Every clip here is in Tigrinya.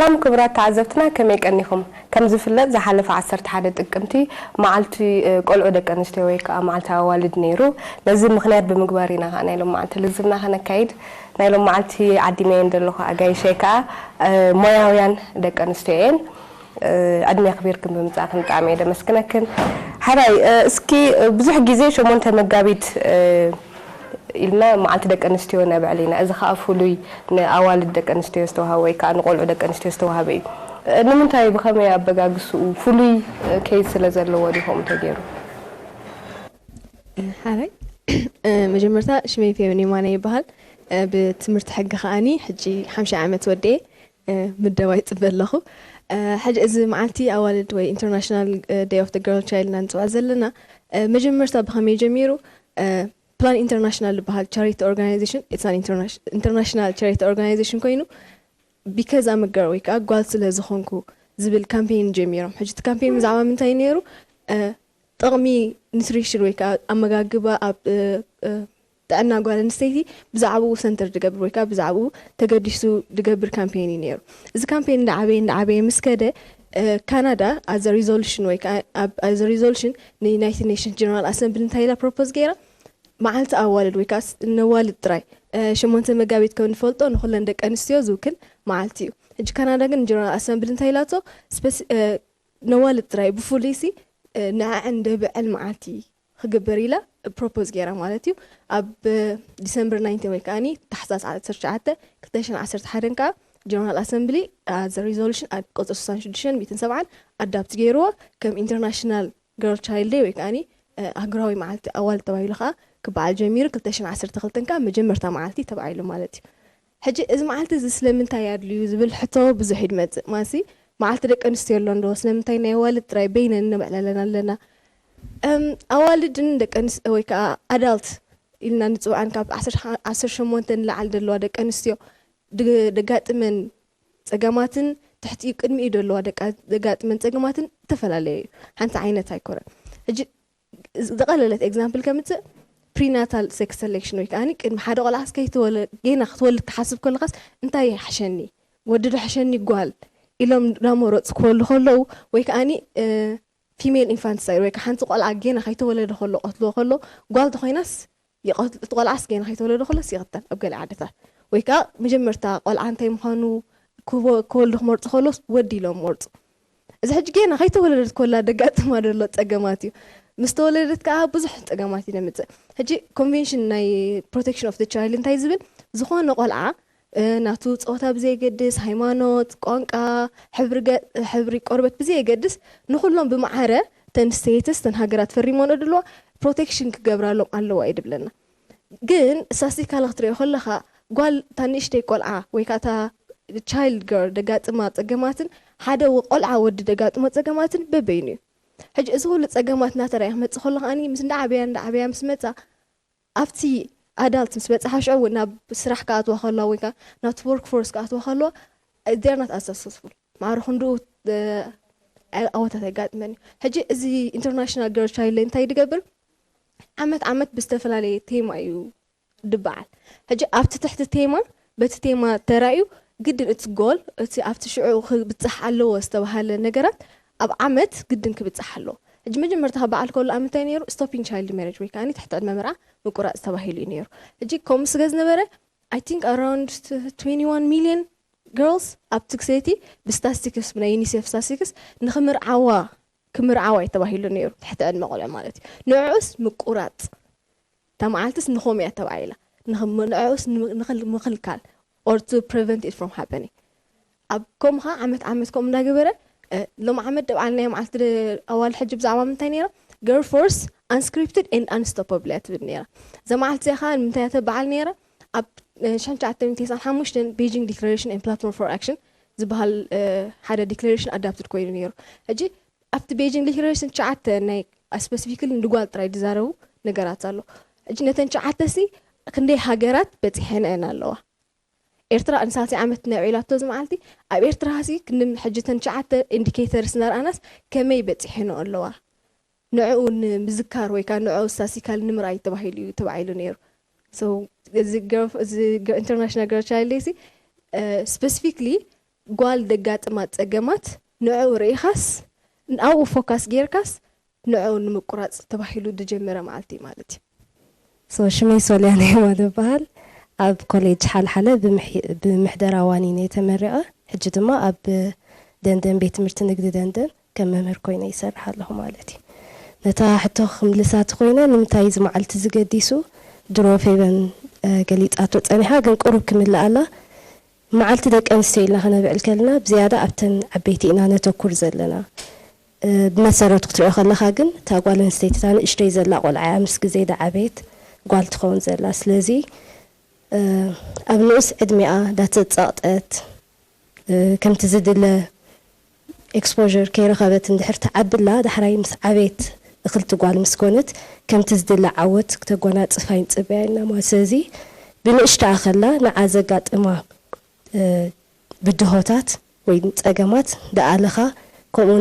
ሰላም ክቡራት ተዓዘብትና፣ ከመይ ቀኒኹም? ከም ዝፍለጥ፣ ዝሓለፈ ዓሰርተ ሓደ ጥቅምቲ መዓልቲ፣ እ፣ ቆልዑ ደቂ ኣንስትዮ ወይ ከዓ መዓልቲ ኣዋልድ ነይሩ። ነዚ ምኽንያት ብምግባር ኢና ከዓ ናይ ሎም መዓልቲ ልዝብና ከነካይድ። ናይ ሎም መዓልቲ ዓዲመየን ዘለኹ ኣጋይሸይ ከዓ፣ እ፣ ሞያውያን ደቂ ኣንስትዮ እየን። እ፣ ዕድመ ኣኽቢርክን ብምጻእክን ብጣዕሚ እየ ደመስግነክን። ሓራይ፣ እ፣ እስኪ፣ እ፣ ብዙሕ ግዜ ሸሞንተ መጋቢት፣ እ፣ ኢልና መዓልቲ ደቂ ኣንስትዮ ነብዕል ኢና። እዚ ከዓ ፍሉይ ንኣዋልድ ደቂ ኣንስትዮ ዝተዋህበ ወይ ከዓ ንቆልዑ ደቂ ኣንስትዮ ዝተዋህበ እዩ። እ፣ ንምንታይ፣ ብኸመይ ኣበጋግስኡ ፍሉይ፣ እ፣ ኬዝ ስለ ዘለዎ ድዩ ከምኡ ተገይሩ? ሓራይ፣ እ፣ መጀመርታ ሽመይ ፌብን የማነ ይበሃል። እ፣ ብትምህርቲ ሕጊ ከዓኒ ሕጂ ሓምሻይ ዓመት ወዲኤ፣ እ፣ ምደባ ይጽበ ኣለኹ። እ፣ ሕጂ እዚ መዓልቲ ኣዋልድ ወይ ኢንተርናሽናል፣ እ፣ ዴይ ኦፍ ዘ ገርል ቻይልድ ኢና ንጽውዓ ዘለና። እ፣ መጀመርታ ብኸመይ ጀሚሩ? እ፣ ፕላን ኢንተርናሽናል ዝበሃል ቻሪቲ ኦርጋናይዜሽን፣ it's an international ቻሪቲ ኦርጋናይዜሽን ኮይኑ፣ ቢካዝ ኣም ገርል ወይ ከዓ ጓል ስለ ዝኾንኩ ዝብል ካምፔን ጀሚሮም። ሕጂ እቲ ካምፔን ብዛዕባ ምንታይ ነይሩ? እ፣ ጥቕሚ ኑትሪሽን ወይ ከዓ ኣመጋግባ ኣብ፣ እ፣ እ፣ ጥዕና ጓል ኣንስተይቲ ብዛዕባኡ ሰንተር ዝገብር ወይ ከዓ ብዛዕባኡ ተገዲሱ ዝገብር ካምፔን እዩ ነይሩ። እዚ ካምፔን እንዳዓበየ እንዳዓበየ ምስ ከደ፣ እ፣ ካናዳ ኣዘ ሪዞሉሽን ወይ ከዓ ኣብ ኣዘ ሪዞሉሽን ንዩናይትድ ኔሽንስ ጀነራል ኣሰምብሊ እንታይ ኢላ ፕሮፖዝ ገይራ? መዓልቲ ኣዋልድ ወይ ከዓ ስ-፣ ነዋልድ ጥራይ፣ እ፣ ሸሞንተ መጋቢት ከም ንፈልጦ ንኩለን ደቂ ኣንስትዮ ዝውክል መዓልቲ እዩ። ሕጂ ካናዳ ግን ጀነራል ኣሰምብሊ እንታይ ኢላቶ? ስፐሲ-፣ እ፣ ነዋልድ ጥራይ ብፍሉይ ሲ፣ እ፣ ንዐዐን ደብዕል መዓልቲ ክግበር ኢላ ፕሮፖዝ ገይራ ማለት እዩ። ኣብ፣ እ፣ ዲሰምበር ናይንቲን ወይ ከዓኒ ታሕሳስ ዓሰርተ ትሽዓተ ክልተ ሽሕን ዓሰርተ ሓደን ከዓ ጀነራል ኣሰምብሊ ኣዘ ሪዞሉሽን ኣብ ቅጽሪ ስሳን ሽዱሽተን ሚእትን ሰብዓን ኣዳፕት ገይርዎ ከም ኢንተርናሽናል ገርል ቻይልድ ደይ ወይ ከዓኒ፣ እ፣ ሃገራዊ መዓልቲ ኣዋልድ ተባሂሉ ከዓ ክበዓል ጀሚሩ። ክልተ ሽሕን ዓሰርተ ክልተን ከዓ መጀመርታ መዓልቲ ተባሂሉ ማለት እዩ። ሕጂ እዚ መዓልቲ እዚ ስለምንታይ ኣድልዩ ዝብል ሕቶ ብዙሕ እዩ ዝመጽእ። ማሲ መዓልቲ ደቂ ኣንስትዮ ኣሎ እንዶ ስለምንታይ ናይ ኣዋልድ ጥራይ በይነን ነብዕለለን ኣለና? እም፣ ኣዋልድን ደቂ ኣንስ-፣ ወይ ከዓ ኣዳልት ኢልና ንጽውዐን ካብ ዓሰርተ ሸሞንተ ንላዕሊ ዘለዋ ደቂ ኣንስትዮ ድ-፣ ደጋጥመን ጸገማትን ትሕቲ ቅድሚኡ ዘለዋ ደቃ-፣ ደጋጥመን ጸገማትን እተፈላለየ እዩ። ሓንቲ ዓይነት ኣይኮነን። ሕጂ ዝ-፣ ዝቐለለት ኤግዛምፕል ከምጽእ፣ ፕሪናታል ሴክስ ሰሌክሽን ወይ ከዓኒ ቅድሚ ሓደ ቆልዓስ ከይትወለ-፣ ጌና ክትወልድ ትሓስብ ከለኻስ እንታይ ይሕሸኒ? ወዲ ዶ ሕሸኒ ጓል? ኢሎም እንዳመረጹ ክወሉ ከለዉ ወይ ከዓኒ፣ እ፣ ፊሜል ኢንፋንቲሳይድ ወይ ከዓ ሓንቲ ቆልዓ ጌና ከይተወለደ ከሎ ቀትልዎ ከሎ ጓል ተኾይናስ ይቐትል፣ እቲ ቆልዓስ ጌና ከይተወለደ ከሎስ ይቕተል ኣብ ገለ ዓድታት። ወይ ከዓ መጀመርታ ቆልዓ እንታይ ምዃኑ ክወ-፣ ክወልዱ ክመርጹ ከሎስ ወዲ ኢሎም መርጹ። እዚ ሕጂ ጌና ከይተወለደት ከላ ደጋጥማ ዘሎ ጸገማት እዩ። ምስ ተወለደት ከዓ ብዙሕ ጸገማት እዩ ዘምጽእ። ሕጂ ኮንቬንሽን ናይ ፕሮቴክሽን ኦፍ ዘ ቻይልድ እንታይ ዝብል? ዝኾነ ቆልዓ፣ እ፣ ናቱ ጾታ ብዘየገድስ፣ ሃይማኖት፣ ቋንቋ፣ ሕብሪ ገ-፣ ሕብሪ ቆርበት ብዘየገድስ ንኹሎም ብማዕረ ተን ስቴትስ፣ ተን ሃገራት ፈሪሞን ድልዋ ፕሮቴክሽን ክገብራሎም ኣለዋ እዩ ድብለና። ግን ስታስቲካሊ ክትሪኦ ከለኻ ጓል እታ ንእሽተይ ቆልዓ ወይ ከዓ እታ ቻይልድ ገርል ደጋጥማ ጸገማትን ሓደ ወ-፣ ቆልዓ ወዲ ደጋጥሞ ጸገማትን በበይኑ እዩ። ሕጂ እዚ ኩሉ ጸገማት እናተረኣየ ክመጽእ ከሎ ከዓኒ ምስ እንዳዓበያ እንዳዓበያ ምስ መጻ ኣብቲ ኣዳልት ምስ በጽሓ ሽዑ እውን ናብ ስራሕ ክኣትዋ ከለዋ ወይ ከዓ ናብቲ ወርክ ፎርስ ክኣትዋ ከለዋ they are not as successful። ማዕረ ክንድኡ፣ እ፣ ዓወታት ኣይጋጥመን እዩ። ሕጂ እዚ ኢንተርናሽናል ገርል ቻይልድ እንታይ ድገብር? ዓመት ዓመት ብዝተፈላለየ ቴማ እዩ ድበዓል። ሕጂ ኣብቲ ትሕቲ ቴማ፣ በቲ ቴማ ተራእዩ ግድን እቲ ጎል፣ እቲ ኣብቲ ሽዑ ክብጻሕ ኣለዎ ዝተባሃለ ነገራት ኣብ ዓመት ግድን ክብጻሕ ኣለዎ። ሕጂ መጀመርታ ክበዓል ከሎ ኣብ ምንታይ ነይሩ? ስቶፒንግ ቻይልድ ሜሬጅ ወይ ከዓኒ ትሕቲ ዕድመ መርዓ ምቁራጽ ተባሂሉ እዩ ነይሩ። ሕጂ ከምኡ ስለ ዝነበረ፣ I think around twenty-one million girls ኣብቲ ግዜቲ ብስታስቲክስ፣ ብናይ ዩኒሴፍ ስታስቲክስ ንኽምርዓዋ፣ ክምርዓዋ እዩ ተባሂሉ ነይሩ፣ ትሕቲ ዕድመ ቆልዑ ማለት እዩ። ንዕኡስ ምቁራጽ፣ እታ መዓልትስ ንኸም እያ ተባሂላ፣ ንኸም-፣ ንዕኡስ ን-፣ ንኽል-፣ ምኽልካል or to prevent it from happening። ኣብ ከምኡ ኸዓ ዓመት ዓመት ከምኡ እንዳገበረ፣ እ፣ ሎም ዓመት ደብዓልናዮ መዓልቲ ደ-፣ ኣዋል ሕጂ ብዛዕባ ምንታይ ነይራ? Girl Force Unscripted and Unstoppable እያ ትብል ነይራ። እዛ መዓልቲ እዚኣ ኸዓ ንምንታይ እያ ተበዓል ነይራ? ኣብ፣ እ፣ ሽሕን ትሽዓተ ሚእትን ተስዓን ሓሙሽተን ቤጂንግ ዲክላሬሽን and ፕላትፎርም ፎር ኣክሽን ዝበሃል፣ እ፣ ሓደ ዲክላሬሽን ኣዳፕትድ ኮይኑ ነይሩ። ሕጂ ኣብቲ ቤጂንግ ዲክላሬሽን ትሽዓተ ናይ ስፐሲፊክሊ ንጓል ጥራይ ዝዛረቡ ነገራት ኣሎ። ሕጂ ነተን ትሽዓተ ሲ ክንደይ ሃገራት በጺሐን እየን ኣለዋ? ኤርትራ ንሳልሳይ ዓመት ነብዒላቶ እዚ መዓልቲ፣ ኣብ ኤርትራ ሲ ክንዲ ሕጂ ተን ትሽዓተ ኢንዲኬተርስ እናረኣናስ ከመይ በጺሐንኦ ኣለዋ? ንዕኡ ንምዝካር ወይ ከዓ ንዕኡ ስታስቲካሊ ንምርኣይ ተባሂሉ እዩ ተባሂሉ ነይሩ። So፣ እዚ ገርል-፣ እዚ ገ-፣ ኢንተርናሽናል ገርል ቻይልድ ደይ ሲ፣ እ፣ ስፐሲፊክሊ ጓል ደጋጥማ ጸገማት ንዕኡ ርኢኻስ ኣብኡ ፎካስ ጌርካስ ንዕኡ ንምቁራጽ ተባሂሉ ዝጀመረ መዓልቲ ማለት እዩ። So ሽመይ ሶልያና የማነ እበሃል። ኣብ ኮሌጅ ሓልሓለ ብምሒ- ብምሕደራ ዋኒን እየ ተመሪቐ። ሕጂ ድማ ኣብ ደንደን ቤት ትምህርቲ ንግዲ ደንደን ከም መምህር ኮይነ ይሰርሕ ኣለኹ ማለት እዩ። ነታ ሕቶ ክምልሳ ተኮይነ ንምንታይ እዚ መዓልቲ እዚ ገዲሱ ድሮ ፌቨን ገሊፃቶ ፀኒሓ ግን ቁሩብ ክምልኣላ መዓልቲ ደቂ ኣንስትዮ ኢልና ክነብዕል ከለና ብዝያዳ ኣብተን ዓበይቲ ኢና ነተኩር ዘለና። ብመሰረቱ ክትሪኦ ከለካ ግን እታ ጓል ኣንስተይቲ እታ ንእሽተይ ዘላ ቆልዓ እያ ምስ ግዜ ደዓበየት ጓል ትኸውን ዘላ። ስለዚ ኣብ ንኡስ ዕድሚኣ ዳተፀቕጠት ከምቲ ዝድለ exposure ከይረኸበት እንድሕር ትዓብላ ዳሕራይ ምስ ዓበየት እኽልቲ ጓል ምስ ኮነት ከምቲ ዝድለ ዓወት ክተጎናፅፍ ኣይንፅበያ ኢና ማለት። ስለዚ ብንእሽተኣ ከላ ንዓ ዘጋጥማ ብድሆታት ወይ ጸገማት ደኣለኻ ከምኡ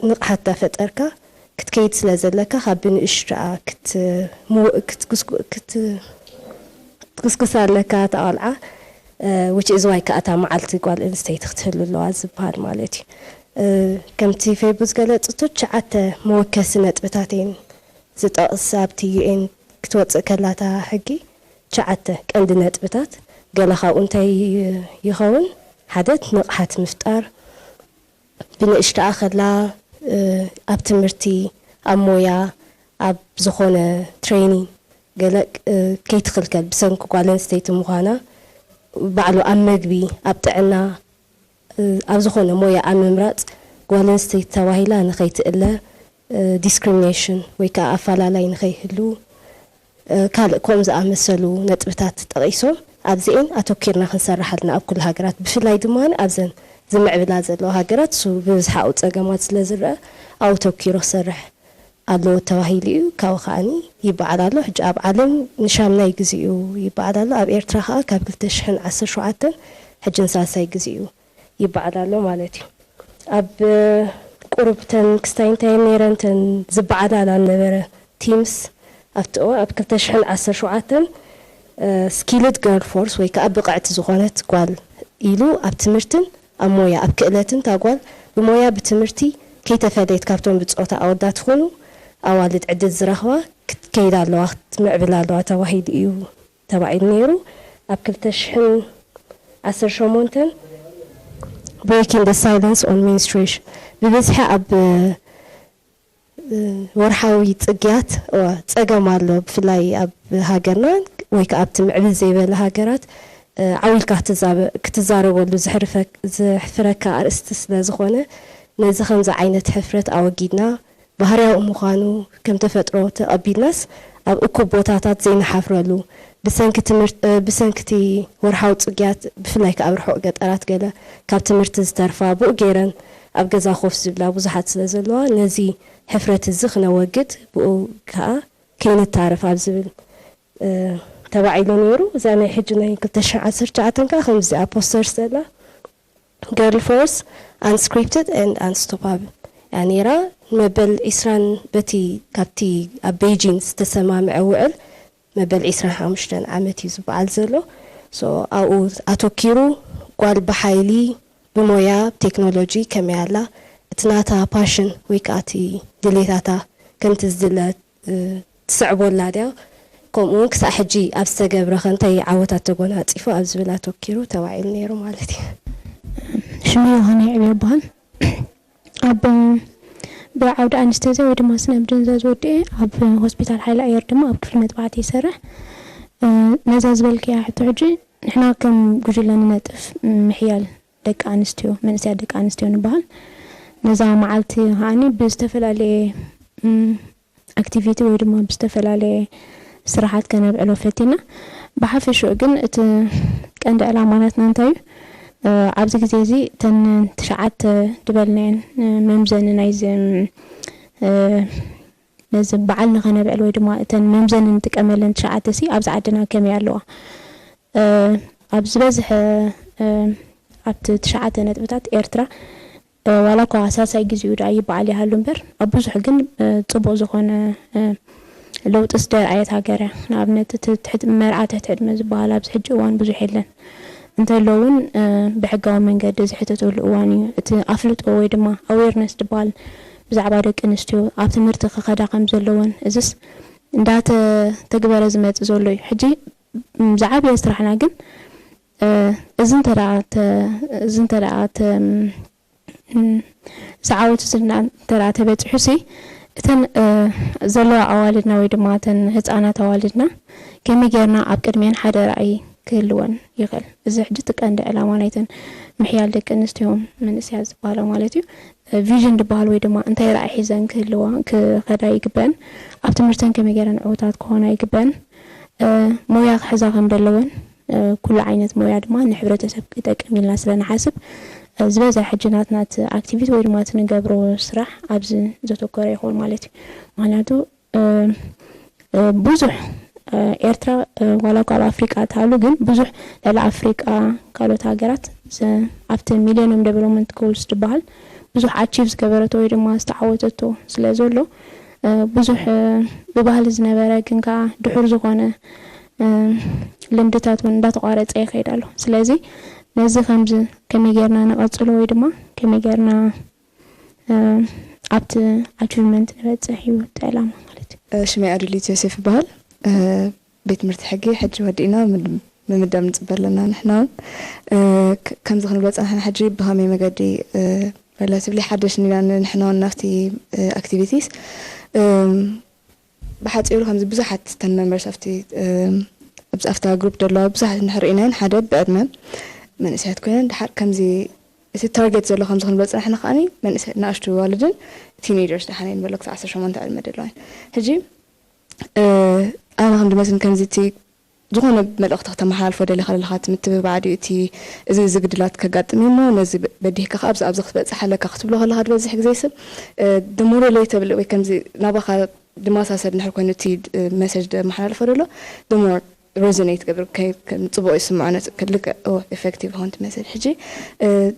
ንቕሓት ዳፈጠርካ ክትከይድ ስለ ዘለካ ካብ ብንእሽተኣ ክትጉስጉስ ኣለካ እታ ቆልዓ። Which is why ከኣ እታ መዓልቲ ጓል ኣንስተይቲ ክትህሉ ኣለዋ ዝበሃል ማለት እዩ። ከምቲ ፌቡ ዝገለፅቶ ትሽዓተ መወከሲ ነጥብታት እየን ዝጠቕስ ኣብቲ ዩኤን ክትወፅእ ከላታ ሕጊ ትሽዓተ ቀንዲ ነጥብታት ገለ ካብኡ እንታይ ይኸውን? ሓደ ንቕሓት ምፍጣር ብንእሽተኣ ከላ ኣብ ትምህርቲ ኣብ ሞያ ኣብ ዝኾነ ትሬኒንግ ገለ ከይትኽልከል ብሰንኪ ጓል ኣንስተይቲ ምዃና ባዕሉ ኣብ መግቢ ኣብ ጥዕና ኣብ ዝኾነ ሞያ ኣብ ምምራፅ ጓል ኣንስተይቲ ተባሂላ ንኸይትእለ ዲስክሪሚኔሽን ወይ ከዓ ኣፈላላይ ንኸይህሉ ካልእ ከምኡ ዝኣመሰሉ ነጥብታት ጠቒሶም ኣብዚኤን ኣተኪርና ክንሰርሕ ኣለና ኣብ ኩሉ ሃገራት ብፍላይ ድማ ኣብዘን ዝምዕብላ ዘለዋ ሃገራት እሱ ብብዝሓኡ ፀገማት ስለ ዝረአ ኣብኡ ተኪሩ ክሰርሕ ኣለዎ ተባሂሉ እዩ ካብኡ ከዓኒ ይበዓል ኣሎ ሕጂ ኣብ ዓለም ንሻምናይ ግዜ እዩ ይበዓል ኣሎ ኣብ ኤርትራ ከዓ ካብ ክልተ ሽሕን ዓሰርተ ሸውዓተን ሕጂ ንሳልሳይ ግዜ እዩ ይበዓል ኣሎ ማለት እዩ። ኣብ ቁሩብ ተን ክስታይ እንታይ ነይረን ተን ዝበዓላላ ነበረ ቲምስ ኣብቲ እዋን ኣብ ክልተ ሽሕን ዓሰርተ ሸውዓተን ስኪልድ ገርል ፎርስ ወይ ከዓ ብቕዕቲ ዝኾነት ጓል ኢሉ ኣብ ትምህርትን ኣብ ሞያ ኣብ ክእለትን እታ ጓል ብሞያ ብትምህርቲ ከይተፈለየት ካብቶም ብፆታ ኣወዳት ይኹኑ ኣዋልድ ዕድል ዝረኽባ ክትከይድ ኣለዋ ክትምዕብል ኣለዋ ተባሂሉ እዩ ተባኢሉ ነይሩ ኣብ ክልተ ሽሕን ዓሰርተ ሸሞንተን breaking the silence on menstruation ብብዝሒ ኣብ ወርሓዊ ፅግያት ፀገም ኣሎ ብፍላይ ኣብ ሃገርና ወይ ከዓ ኣብቲ ምዕብል ዘይበለ ሃገራት ዓው ኢልካ ክትዛረበሉ ዘሕፍረካ ኣርእስቲ ስለ ዝኾነ ነዚ ከምዚ ዓይነት ሕፍረት ኣወጊድና ባህርያዊ ምዃኑ ከም ተፈጥሮ ተቐቢልናስ ኣብ እኩብ ቦታታት ዘይንሓፍረሉ ብሰንኪ ትምህርት ብሰንኪ እቲ ወርሓዊ ጽግያት ብፍላይ ከኣ ኣብ ርሑቕ ገጠራት ገለ ካብ ትምህርቲ ዝተርፋ ብኡ ገይረን ኣብ ገዛ ኮፍ ዝብላ ብዙሓት ስለ ዘለዋ ነዚ ሕፍረት እዚ ክነወግድ ብኡ ከኣ ከይንታረፍ ኣብ ዝብል ተባዒሉ ነይሩ። እዛ ናይ ሕጂ ናይ ክልተ ሽሕን ዓሰርተ ትሽዓተን ከኣ ከምዚኣ ፖስተር ዘላ Girl Force Unscripted and Unstoppable እያ ነይራ። መበል ዒስራን በቲ ካብቲ ኣብ ቤይጂን ዝተሰማምዐ ውዕል መበል ዒስራን ሓሙሽተን ዓመት እዩ ዝበዓል ዘሎ። So ኣብኡ ኣተኪሩ ጓል ብሓይሊ ብሞያ ብቴክኖሎጂ ከመይ ኣላ እቲ ናታ ፓሽን ወይ ከዓ እቲ ድሌታታ ከምቲ ዝድለ ትስዕቦ ኣላ ድያ? ከምኡ እውን ክሳዕ ሕጂ ኣብ ዝተገብረ ከ እንታይ ዓወታት ተጎናፂፉ ኣብ ዝብል ኣተኪሩ ተባዒሉ ነይሩ ማለት እዩ። ሽመይ ዮሃና ይዕብዮ ይበሃል። ኣብ ብዓውዲ ኣንስቴዝያ ወይ ድማ ስነ ምድንዛዝ ወዲኤ ኣብ ሆስፒታል ሓይሊ ኣየር ድማ ኣብ ክፍሊ መጥባሕቲ ይሰርሕ። ነዛ ዝበልክያ ሕቶ ሕጂ ንሕና ከም ጉጅለ ንነጥፍ ምሕያል ደቂ ኣንስትዮ መንእሰያት ደቂ ኣንስትዮ ንበሃል። ነዛ መዓልቲ ከዓኒ ብዝተፈላለየ ኣክቲቪቲ ወይ ድማ ብዝተፈላለየ ስራሓት ከነብዕሎ ፈቲና። ብሓፈሽኡ ግን እቲ ቀንዲ ዕላማ ናትና እንታይ እዩ? ኣብዚ ግዜ እዚ እተን ትሽዓተ ዝበልናየን መምዘኒ ናይዚ ነዚ በዓል ንኸነብዕል ወይ ድማ እተን መምዘኒ ንጥቀመለን ትሽዓተ ሲ ኣብዚ ዓድና ከመይ ኣለዋ? ኣብ ዝበዝሐ ኣብቲ ትሽዓተ ነጥብታት ኤርትራ ዋላ እኳ ሳልሳይ ግዜኡ ደኣ ይበዓል ይሃሉ እምበር ኣብ ብዙሕ ግን ፅቡቕ ዝኾነ ለውጢ ስደርኣየት ሃገር እያ። ንኣብነት እቲ ትሕቲ መርዓ ትሕቲ ዕድመ ዝበሃል ኣብዚ ሕጂ እዋን ብዙሕ የለን። እንተሎ እውን ብሕጋዊ መንገዲ ዝሕተተሉ እዋን እዩ። እቲ ኣፍልጦ ወይ ድማ ኣዌርነስ ዝበሃል ብዛዕባ ደቂ ኣንስትዮ ኣብ ትምህርቲ ክኸዳ ከም ዘለወን እዚስ እንዳተተግበረ ዝመፅእ ዘሎ እዩ። ሕጂ ዝዓበየ ስራሕና ግን እዚ እንተ እዚ እንተ ዝዓወቱ ዝና እንተ ተበፂሑ ሲ እተን ዘለዋ ኣዋልድና ወይ ድማ እተን ህፃናት ኣዋልድና ከመይ ጌርና ኣብ ቅድሚያን ሓደ ራእይ ክህልወን ይኽእል። እዚ ሕጂ እቲ ቀንዲ ዕላማ ናይተን ምሕያል ደቂ ኣንስትዮ መንእሰያት ዝበሃላ ማለት እዩ። ቪዥን ዝበሃል ወይ ድማ እንታይ ራእይ ሒዘን ክህልዋ ክኸዳ ይግበን፣ ኣብ ትምህርተን ከመይ ጌረን ዕውታት ክኾና ይግበን፣ ሞያ ክሕዛ ከም ዘለወን፣ ኩሉ ዓይነት ሞያ ድማ ንሕብረተሰብ ክጠቅም ኢልና ስለ ንሓስብ ዝበዝሐ ሕጂ ናትና እቲ ኣክቲቪቲ ወይ ድማ እቲ ንገብሮ ስራሕ ኣብዚ ዘተኮረ ይኸውን ማለት እዩ። ምክንያቱ ብዙሕ ኤርትራ ዋላ እኳ ኣብ ኣፍሪቃ ትሃሉ ግን ብዙሕ ልዕሊ ኣፍሪቃ ካልኦት ሃገራት ኣብቲ ሚሊኒየም ዴቨሎፕመንት ጎልስ ዝበሃል ብዙሕ ኣቺቭ ዝገበረቶ ወይ ድማ ዝተዓወተቶ ስለ ዘሎ ብዙሕ ብባህሊ ዝነበረ ግን ከዓ ድሑር ዝኾነ ልምድታት እውን እንዳተቋረፀ ይኸይድ ኣሎ። ስለዚ ነዚ ከምዚ ከመይ ጌርና ነቐፅሎ ወይ ድማ ከመይ ጌርና ኣብቲ ኣቺቭመንት ንበፅሕ እዩ እቲ ዕላማ ማለት እዩ። ሽመይ ኣዱሊት ዮሴፍ ይበሃል። ቤት ትምህርቲ ሕጊ ሕጂ ወዲእና ምምዳብ ንፅበ ኣለና። ንሕና እውን ከምዚ ክንብሎ ፀናሕና። ሕጂ ብኸመይ መገዲ ሬላቲቭሊ ሓደሽ ኢና ንሕና እውን ናብቲ ኣክቲቪቲስ ብሓፂሩ ከምዚ ብዙሓት ተን መንበርስ ኣብቲ ኣብዛ ኣብታ ግሩፕ ዘለዋ ብዙሓት እንድሕር ርኢናየን ሓደ ብዕድመ መንእሰያት ኮይነን ድሓር ከምዚ እቲ ታርጌት ዘሎ ከምዚ ክንብሎ ፅናሕና ከዓኒ መንእሰያት ንኣሽቱ ዋልድን ቲኔጀርስ ደሓነ ንበሎ ክሳብ ዓሰርተ ሸሞንተ ዕድመ ዘለዋን ሕጂ ኣነ ከም ዝመስል ከምዚ እቲ ዝኾነ መልእኽቲ ክተመሓላልፎ ደሊኻ ዘለኻ እቲ ምትብባዕ ድዩ እቲ እዚ እዚ ግድላት ከጋጥም እዩ እሞ ነዚ በዲህካ ከ ኣብዚ ኣብዚ ክትበፅሕ ኣለካ ክትብሎ ከለኻ ዝበዝሕ ግዜ ሰብ ደሞሮ ሌተብል ወይ ከምዚ ናባኻ ድማሳሰል እንድሕር ኮይኑ እቲ መሰጅ ደመሓላልፎ ደሎ ደሞር ሬዞኔት ገብር ጽቡቅ ይስምዖ ነጽ ክልክ ኤፌክቲቭ ሆን ትመስል ሕጂ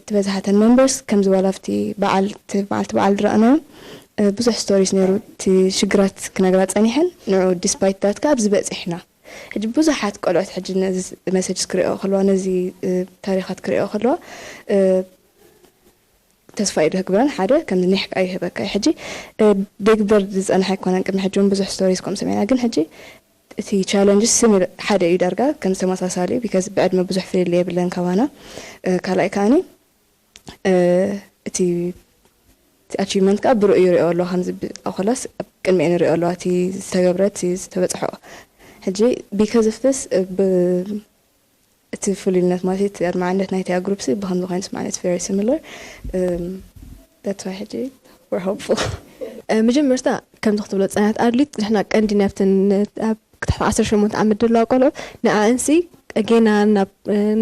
ትበዝሓተን መንበርስ ከምዚ ዋላ ኣብቲ በዓል በዓልቲ በዓል ዝረኣናዮ ብዙሕ ስቶሪስ ነይሩ እቲ ሽግራት ክነግራ ጸኒሐን ንዑ ዲስፓይት ዳት ከ ኣብዚ በጺሕና ሕጂ ብዙሓት ቆልዑት ሕጂ ነዚ መሰጅ ክሪኦ ከለዋ ነዚ ታሪኻት ክሪኦ ከለዋ ተስፋ እዩ ድህግብረን ሓደ ከምዚ ኒሕ ቃ ይህበካ እዩ ሕጂ ደግበር ዝፀንሐ ኣይኮነን ቅድሚ ሕጂ እውን ብዙሕ ስቶሪስ ከም ሰሚዕና ግን ሕጂ እቲ ቻለንጅ ስም ሓደ እዩ ዳርጋ ከም ተመሳሳሊ እዩ ቢካዝ ብዕድመ ብዙሕ ፍልል የብለን ካባና ካልኣይ ከዓኒ እቲ እቲ ኣቺቭመንት ከዓ ብርእዩ ይሪኦ ኣለዋ ከምዚ ኣኮላስ ኣብ ቅድሚኤን ይሪኦ ኣለዋ እቲ ዝተገብረ እቲ ዝተበፅሖ ሕጂ ቢካዝ ኦፍ ስ እቲ ፍሉይነት ማለት እቲ ኣድማዕነት ናይቲ ግሩፕ ሲ ብከምዚ ኮይኑ ስማዕነት very similar that's why ሕጂ we're hopeful መጀመርታ ከምዚ ክትብሎ ፀናት ኣድሊት ንሕና ቀንዲ ናብተን ኣብ ትሕቲ ዓሰርተ ሸሞንተ ዓመት ዘለዋ ቆልዑ ንኣንሲ ገና ናብ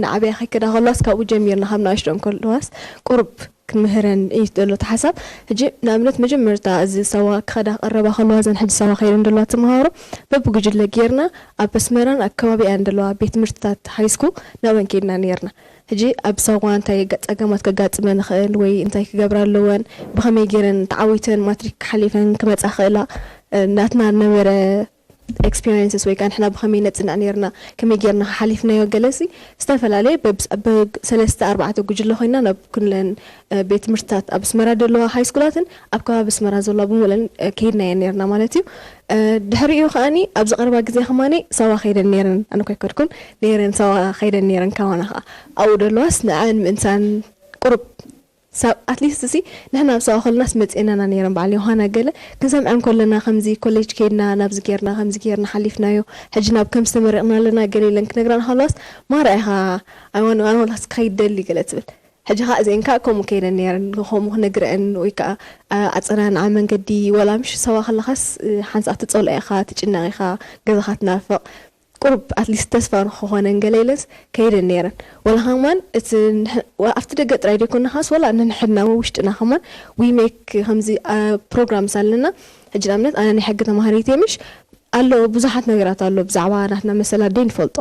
ንዓብያ ከይከዳ ከለዋስ ካብኡ ጀሚርና ካብ ንኣሽቶ ከለዋስ ቁሩብ ክምህረን እዩ ዘሎ እቲ ሓሳብ ሕጂ ንኣብነት መጀመርታ እዚ ሳዋ ክኸዳ ክቐረባ ከለዋ ዘን ሕጂ ሳዋ ከይደን ዘለዋ ተምሃሮ በብጉጅለ ጌርና ኣብ ኣስመራን ኣብ ከባቢኣን ዘለዋ ቤት ትምህርትታት ሃይስኩል ናበን ከይድና ነርና ሕጂ ኣብ ሳዋ እንታይ ጸገማት ከጋጥመን ይኽእል ወይ እንታይ ክገብራ ኣለወን ብኸመይ ገይረን ተዓዊተን ማትሪክ ሓሊፈን ክመጻ ክእላ ናትና ነበረ ኤክስፒሪንስስ ወይ ከዓ ንሕና ብኸመይ ነፅንዕ ነርና ከመይ ጌርና ሓሊፍናዮ ገለሲ ዝተፈላለየ ሰለስተ ኣርባዕተ ጉጅለ ኮይና ናብ ኩለን ቤት ትምህርትታት ኣብ ኣስመራ ዘለዋ ሃይስኩላትን ኣብ ከባቢ ኣስመራ ዘለዋ ብምለን ከይድናዮ ነርና ማለት እዩ ድሕሪኡ ከዓኒ ኣብዚ ቀረባ ግዜ ከማኒ ሰባ ከይደን ነረን ኣነ ኮይከድኩን ነረን ሰባ ከይደን ነረን ካባና ከዓ ኣብኡ ደለዋስ ንዐን ምእንሳን ቁሩብ ሳብ ኣትሊስት ሲ ንሕና ኣብ ሰብኣ ከለናስ መፅኤናና ነይረን በዓል ዮሃና ገለ ክንሰምዐን ከለና ከምዚ ኮሌጅ ከይድና ናብዚ ጌርና ከምዚ ጌርና ሓሊፍናዮ ሕጂ ናብ ከም ዝተመረቕና ኣለና ገለ ኢለን ክነግረና ከለዋስ ማራ ኢኻ ኣይዋን ኣነ ወላስ ክኸይድ ደሊ ገለ ትብል ሕጂ ከዓ እዚአን ከዓ ከምኡ ከይደን ነይረን ከምኡ ክነግረአን ወይ ከዓ ኣፀናንዓ መንገዲ ወላ ምሽ ሰባ ከለካስ ሓንሳእ ትፀልኦ ኢኻ ትጭነቕ ኢኻ ገዛኻ ትናፍቕ ቁሩብ ኣትሊስት ተስፋ ንክኾነን ገለ ኢለንስ ከይደን ነይረን ወላ ከማን እቲ ኣብቲ ደገ ጥራይ ዘይኮንና ካስ ወላ ነንሕድና ውሽጥና ከማን ዊ ሜክ ከምዚ ፕሮግራምስ ኣለና ሕጂ ንኣብነት ኣነ ናይ ሕጊ ተማሃሪት ምሽ ኣሎ ብዙሓት ነገራት ኣሎ ብዛዕባ ናትና መሰላት ደይ ንፈልጦ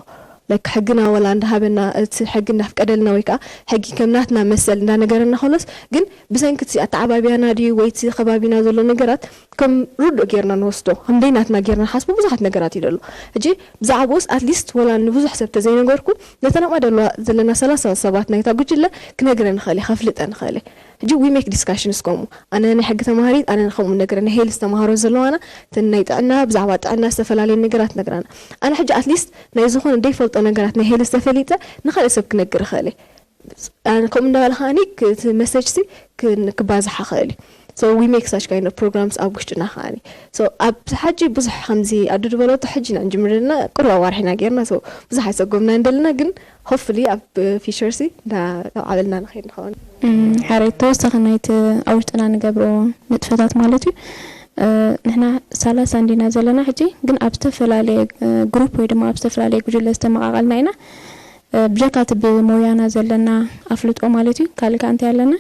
like ሕግና ወላ እንዳሃበና፣ እቲ ሕጊ እንዳፍቀደልና ወይ ከዓ ሕጊ ከም ናትና መሰል እንዳነገረና ከሎስ፣ ግን ብሰንኪ እቲ ኣተዓባብያና ድዩ ወይ እቲ ከባቢና ዘሎ ነገራት ከም ርዱእ ጌርና ንወስዶ፣ ከም ደይናትና ጌርና ንሓስቦ ብዙሓት ነገራት እዩ ዘሎ። ሕጂ ብዛዕባኡስ ኣትሊስት ወላ ንብዙሕ ሰብ ተዘይነገርኩ፣ ነተን ኣብኣ ደለዋ ዘለና ሰላሳ ሰባት ናይታ ጉጅለ ክነግረ ንኽእል እየ፣ ከፍልጠ ንኽእል እየ። ሕጂ we make discussions ከምኡ። ኣነ ናይ ሕጊ ተማሃሪት፣ ኣነ ከምኡ ነገር ናይ ሄልስ ተማሃሮ ዘለዋና፣ እተን ናይ ጥዕና፣ ብዛዕባ ጥዕና ዝተፈላለየ ነገራት ነግራና። ኣነ ሕጂ ኣትሊስት ናይ ዝኾነ ደይፈልጦ ነገራት ናይ ሄልስ ተፈሊጠ ንኻልእ ሰብ ክነግር እኽእል እየ። ኣነ ከምኡ እንዳበለ ከዓኒ ክ-፣ እቲ መሰጅ ሲ ክን-፣ ክባዝሓ ኽእል እዩ። So we make such kind of programs ኣብ ውሽጥና ከዓኒ። So ኣብ ሕጂ ብዙሕ ከምዚ ኣዱ ዝበለቶ ሕጂ ኢና ንጅምር ዘለና፣ ቁሩብ ኣዋርሕ ኢና ጌርና። So ብዙሕ ኣይሰጎምና እንደለና፣ ግን hopefully ኣብ ፊቸር ሲ እንዳ-፣ እንዳዓበልና ንኸይድ ንኸውን። እም፣ ሓረይ ተወሳኺ ናይቲ ኣብ ውሽጥና ንገብሮ ንጥፈታት ማለት እዩ። እ፣ ንሕና ሰላሳ እንዲና ዘለና ሕጂ፣ ግን ኣብ ዝተፈላለየ፣ እ፣ ግሩፕ ወይ ድማ ኣብ ዝተፈላለየ ጉጅለ ዝተመቓቐልና ኢና። እ፣ ብጀካ እቲ ብሞያና ዘለና ኣፍልጦ ማለት እዩ፣ ካልእ ከኣ እንታይ ኣለና?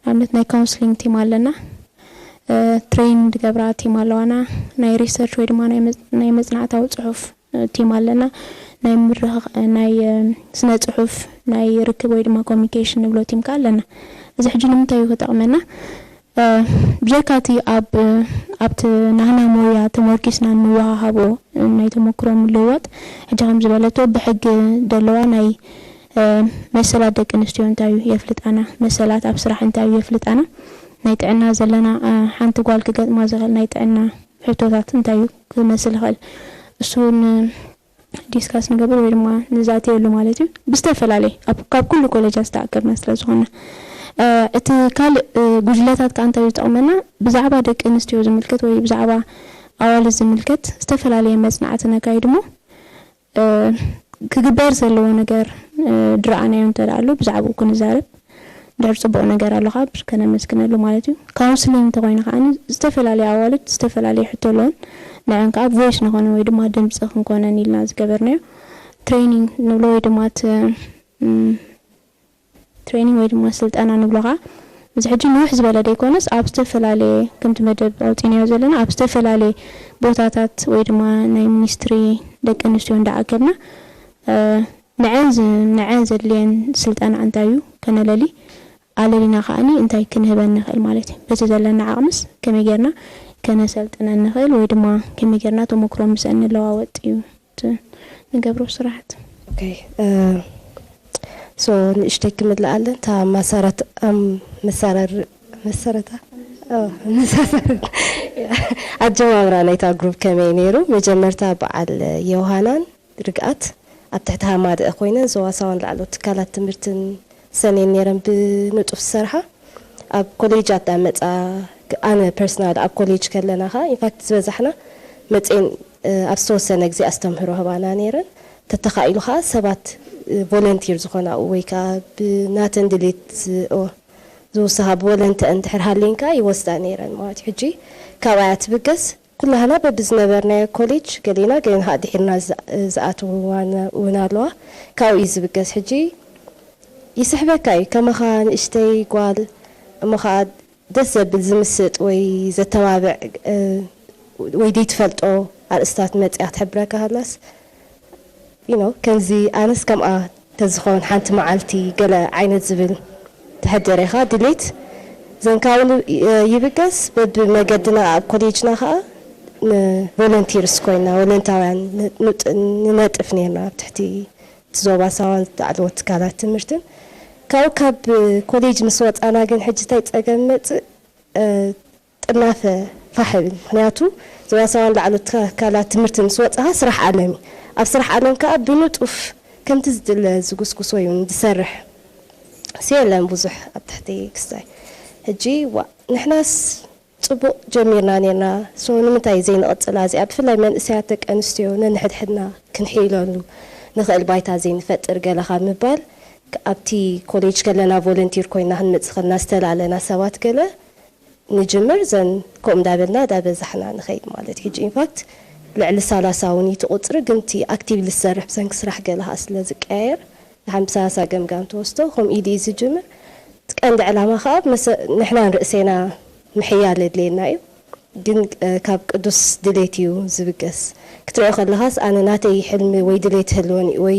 ንኣብነት ናይ ካውንስሊንግ ቲም ኣለና። እ፣ ትሬን ዝገብራ ቲም ኣለዋና። ናይ ሪሰርች ወይ ድማ ናይ መጽ-፣ ናይ መጽናዕታዊ ጽሑፍ፣ እ፣ ቲም ኣለና። ናይ ምርኽ-፣ ናይ፣ እ፣ ስነ ጽሑፍ፣ ናይ ርክብ ወይ ድማ ኮሚኒኬሽን ንብሎ ቲም ከኣ ኣለና። እዚ ሕጂ ንምንታይ እዩ ክጠቕመና? እ፣ ብጀካ እቲ ኣብ፣ ኣብቲ ናህና ሞያ ተመርኪስና እንወሃሃቦ ናይ ተመክሮ ምልውዋጥ፣ ሕጂ ከም ዝበለቶ ብሕጊ ደለዋ ናይ፣ እ፣ መሰላት ደቂ ኣንስትዮ እንታይ እዩ የፍልጣና፣ መሰላት ኣብ ስራሕ እንታይ እዩ የፍልጣና፣ ናይ ጥዕና ዘለና፣ እ፣ ሓንቲ ጓል ክገጥማ ዝኽእል ናይ ጥዕና ሕቶታት እንታይ እዩ ክመስል ይኽእል፣ እሱ ን-፣ ዲስካስ ንገብር ወይ ድማ ንዛተየሉ ማለት እዩ። ብዝተፈላለየ ኣብ፣ ካብ ኩሉ ኮሌጃት ዝተኣከብና ስለ ዝኾንና፣ እ፣ እቲ ካልእ፣ እ፣ ጉጅለታት ከኣ እንታይ እዩ ዝጠቕመና? ብዛዕባ ደቂ ኣንስትዮ ዝምልከት ወይ ብዛዕባ ኣዋልድ ዝምልከት ዝተፈላለየ መጽናዕቲ ነካይድ እሞ፣ እ፣ ክግበር ዘለዎ ነገር፣ እ፣ ድረኣናዮ እንተ ደኣ ኣሎ ብዛዕባኡ ክንዛረብ። ድሕር ጽቡቕ ነገር ኣሎ ካብ ከነመስግነሉ ማለት እዩ። ካውንስሊንግ እንተኾይኑ ከዓኒ ዝተፈላለዩ ኣዋልድ ዝተፈላለዩ ሕቶ ኣለዎን፣ ንዐን ከኣ ቮይስ ንኾነ ወይ ድማ ድምጺ ክንኮነን ኢልና ዝገበርናዮ ትሬኒንግ ንብሎ ወይ ድማ እቲ፣ እም፣ ትሬኒንግ ወይ ድማ ስልጠና ንብሎ ከኣ፣ እዚ ሕጂ ንውሕ ዝበለ ዘይኮነስ ኣብ ዝተፈላለየ፣ ከምቲ መደብ ኣውጺእናዮ ዘለና፣ ኣብ ዝተፈላለየ ቦታታት ወይ ድማ ናይ ሚኒስትሪ ደቂ ኣንስትዮ እንዳኣከብና፣ እ፣ ንዐን ዝ-፣ ንዐን ዘድልየን ስልጠና እንታይ እዩ ከነለሊ፣ ኣለሊና ከኣኒ እንታይ ክንህበን ንኽእል ማለት እዩ። በቲ ዘለና ዓቕምስ ከመይ ጌርና ከነሰልጥነን ንኽእል ወይ ድማ ከመይ ጌርና ተመክሮ ምስአን ንለዋወጥ እዩ እቲ ንገብሮ ስራሕቲ። ኦኬ፣ እ፣ ሶ ንእሽተይ ክምልኣለን፣ እታ ማሳራት-፣ ኣም-፣ መሳረር-፣ መሰረታ፣ ኦ፣ መሳሰር-፣ ኣጀማምራ ናይታ ግሩፕ ከመይ ነይሩ? መጀመርታ በዓል ዮሃናን ርግኣት ኣብ ትሕቲ ሃማደአ ኮይነን ዞባ ሳዋን ላዕለዎት ትካላት ትምህርትን ሰኔን ነይረን ብንጡፍ ዝሰርሓ። ኣብ ኮሌጃት ዳመጻ፣ ኣነ ፐርሰናል ኣብ ኮሌጅ ከለና ኸኣ ኢንፋክት ዝበዛሕና መጼን፣ እ፣ ኣብ ዝተወሰነ ግዜ ኣስተምህሮ ህባና ነይረን። ተተኻኢሉ ኸኣ ሰባት፣ እ፣ ቮለንቲር ዝኾናኡ ወይ ከኣ ብናተን ድሌት ዝ-፣ ኦ፣ ዝውስኻ ብወለንተአን እንድሕር ሃልየን ከኣ ይወስዳ ነይረን ማለት እዩ። ሕጂ ካብኣ እያ ትብገስ። ኩላህና በብዝነበርናዮ ኮሌጅ ገሊና፣ ገሊና ኸኣ ድሒርና ዝኣ-፣ ዝኣትውዋ ነ-፣ እውን ኣለዋ። ካብኡ እዩ ዝብገስ። ሕጂ ይስሕበካ እዩ። ከማኻ ንእሽተይ ጓል እሞ ኸኣ ደስ ዘብል ዝምስጥ ወይ ዘተባብዕ፣ እ፣ ወይ ዘይትፈልጦ ኣርእስታት መጺኣ ክትሕብረካ ሃላስ፣ you know፣ ከምዚ ኣነስ ከምኣ ተዝኾን ሓንቲ መዓልቲ ገለ ዓይነት ዝብል ተሕድር ኢኻ ድሌት ዘንካውን ይብገስ። በብመገድና ኣብ ኮሌጅና ኸኣ ንቮለንቲርስ ኮይና፣ ወለንታውያን ን-፣ ንጥ-፣ ንነጥፍ ነርና ኣብ ትሕቲ እቲ ዞባ ሳዋን ላዕለዎት ትካላት ትምህርትን። ካብኡ ካብ ኮሌጅ ምስ ወጻና ግን ሕጂ እንታይ ጸገም መጽእ? እ፣ ጥርናፈ ፋሕ ይብል። ምኽንያቱ ዞባ ሳዋን ላዕለዎት ትካላት ትምህርቲ ምስ ወጻኻ ስራሕ ዓለም እዩ። ኣብ ስራሕ ዓለም ከኣ ብንጡፍ ከምቲ ዝድለ ዝጉስጉስ ወይ እውን ዝሰርሕ ሲ የለን ብዙሕ ኣብ ትሕቲ ክስታይ። ሕጂ ዋ፣ ንሕናስ ጽቡቕ ጀሚርና ኔርና። ሶ ንምንታይ ዘይንቕጽላ እዚኣ? ብፍላይ መንእሰያት ደቂ ኣንስትዮ ነንሕድሕድና ክንሕይለሉ ንኽእል ባይታ ዘይንፈጥር ገለ ካብ ምባል፣ ኣብቲ ኮሌጅ ከለና ቮለንቲር ኮይና ክንመጽእ ከለና ዝተላለና ሰባት ገለ ንጅምር፣ ዘን ከምኡ እንዳበልና እንዳበዛሕና ንኸይድ ማለት እዩ። ሕጂ ኢንፋክት ልዕሊ ሰላሳ እውን እዩ እቲ ቁጽሪ፣ ግን እቲ ኣክቲቭሊ ዝሰርሕ ብሰንኪ ስራሕ ገለ ኸኣ ስለ ዝቀያየር፣ ደሓን ብሰላሳ ገምጋም ተወስዶ፣ ከምኡ ኢሉ እዩ ዝጅምር። እቲ ቀንዲ ዕላማ ኸኣ መሰ-፣ ንሕና ንርእሴና ምሕያል የድልየና እዩ። ግን ካብ ቅዱስ ድሌት እዩ ዝብገስ። ክትሪኦ ከለኻስ ኣነ ናተይ ሕልሚ ወይ ድሌት ህልወኒ ወይ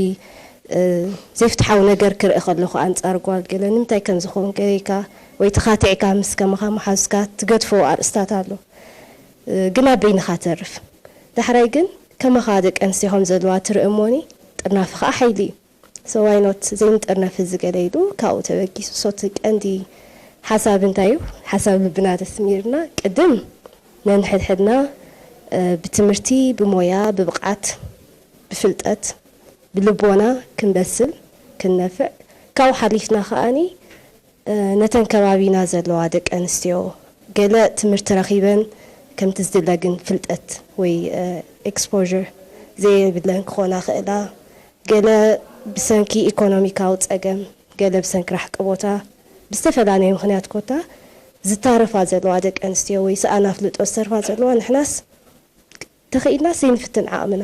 ዘይፍትሓዊ ነገር ክርኢ ከለኹ ኣንጻር ጓል ገለ ንምንታይ ከም ዝኸውን ገይካ ወይ ተኻቲዕካ ምስ ከማኻ መሓዙትካ ትገድፎ ኣርእስታት ኣሎ። ግን ኣብ በይንኻ ተርፍ። ዳሕራይ ግን ከማኻ ደቂ ኣንስትዮ ከም ዘለዋ ትርኢ እሞኒ ጥርናፊ ከዓ ሓይሊ እዩ። So why not ዘይንጥርነፍ እዚ ገለ ኢሉ ካብኡ ተበጊሱ። So እቲ ቀንዲ ሓሳብ እንታይ እዩ? ሓሳብ ልብና ተስሚርና ቅድም ነንሕድሕድና ብትምህርቲ፣ ብሞያ፣ ብብቕዓት፣ ብፍልጠት፣ ብልቦና ክንበስል ክንነፍዕ ካብኡ ሓሊፍና ከዓኒ ነተን ከባቢና ዘለዋ ደቂ ኣንስትዮ ገለ ትምህርቲ ረኺበን ከምቲ ዝድለ ግን ፍልጠት ወይ exposure ዘየብለን ክኾና ክእላ፣ ገለ ብሰንኪ ኢኮኖሚካዊ ጸገም፣ ገለ ብሰንኪ ራሕቂ ቦታ ብዝተፈላለየ ምኽንያት ኮታ ዝታረፋ ዘለዋ ደቂ ኣንስትዮ ወይ ሰኣን ኣፍልጦ ዝተርፋ ዘለዋ ንሕናስ ተኽኢልና ዘይንፍትን ዓቕምና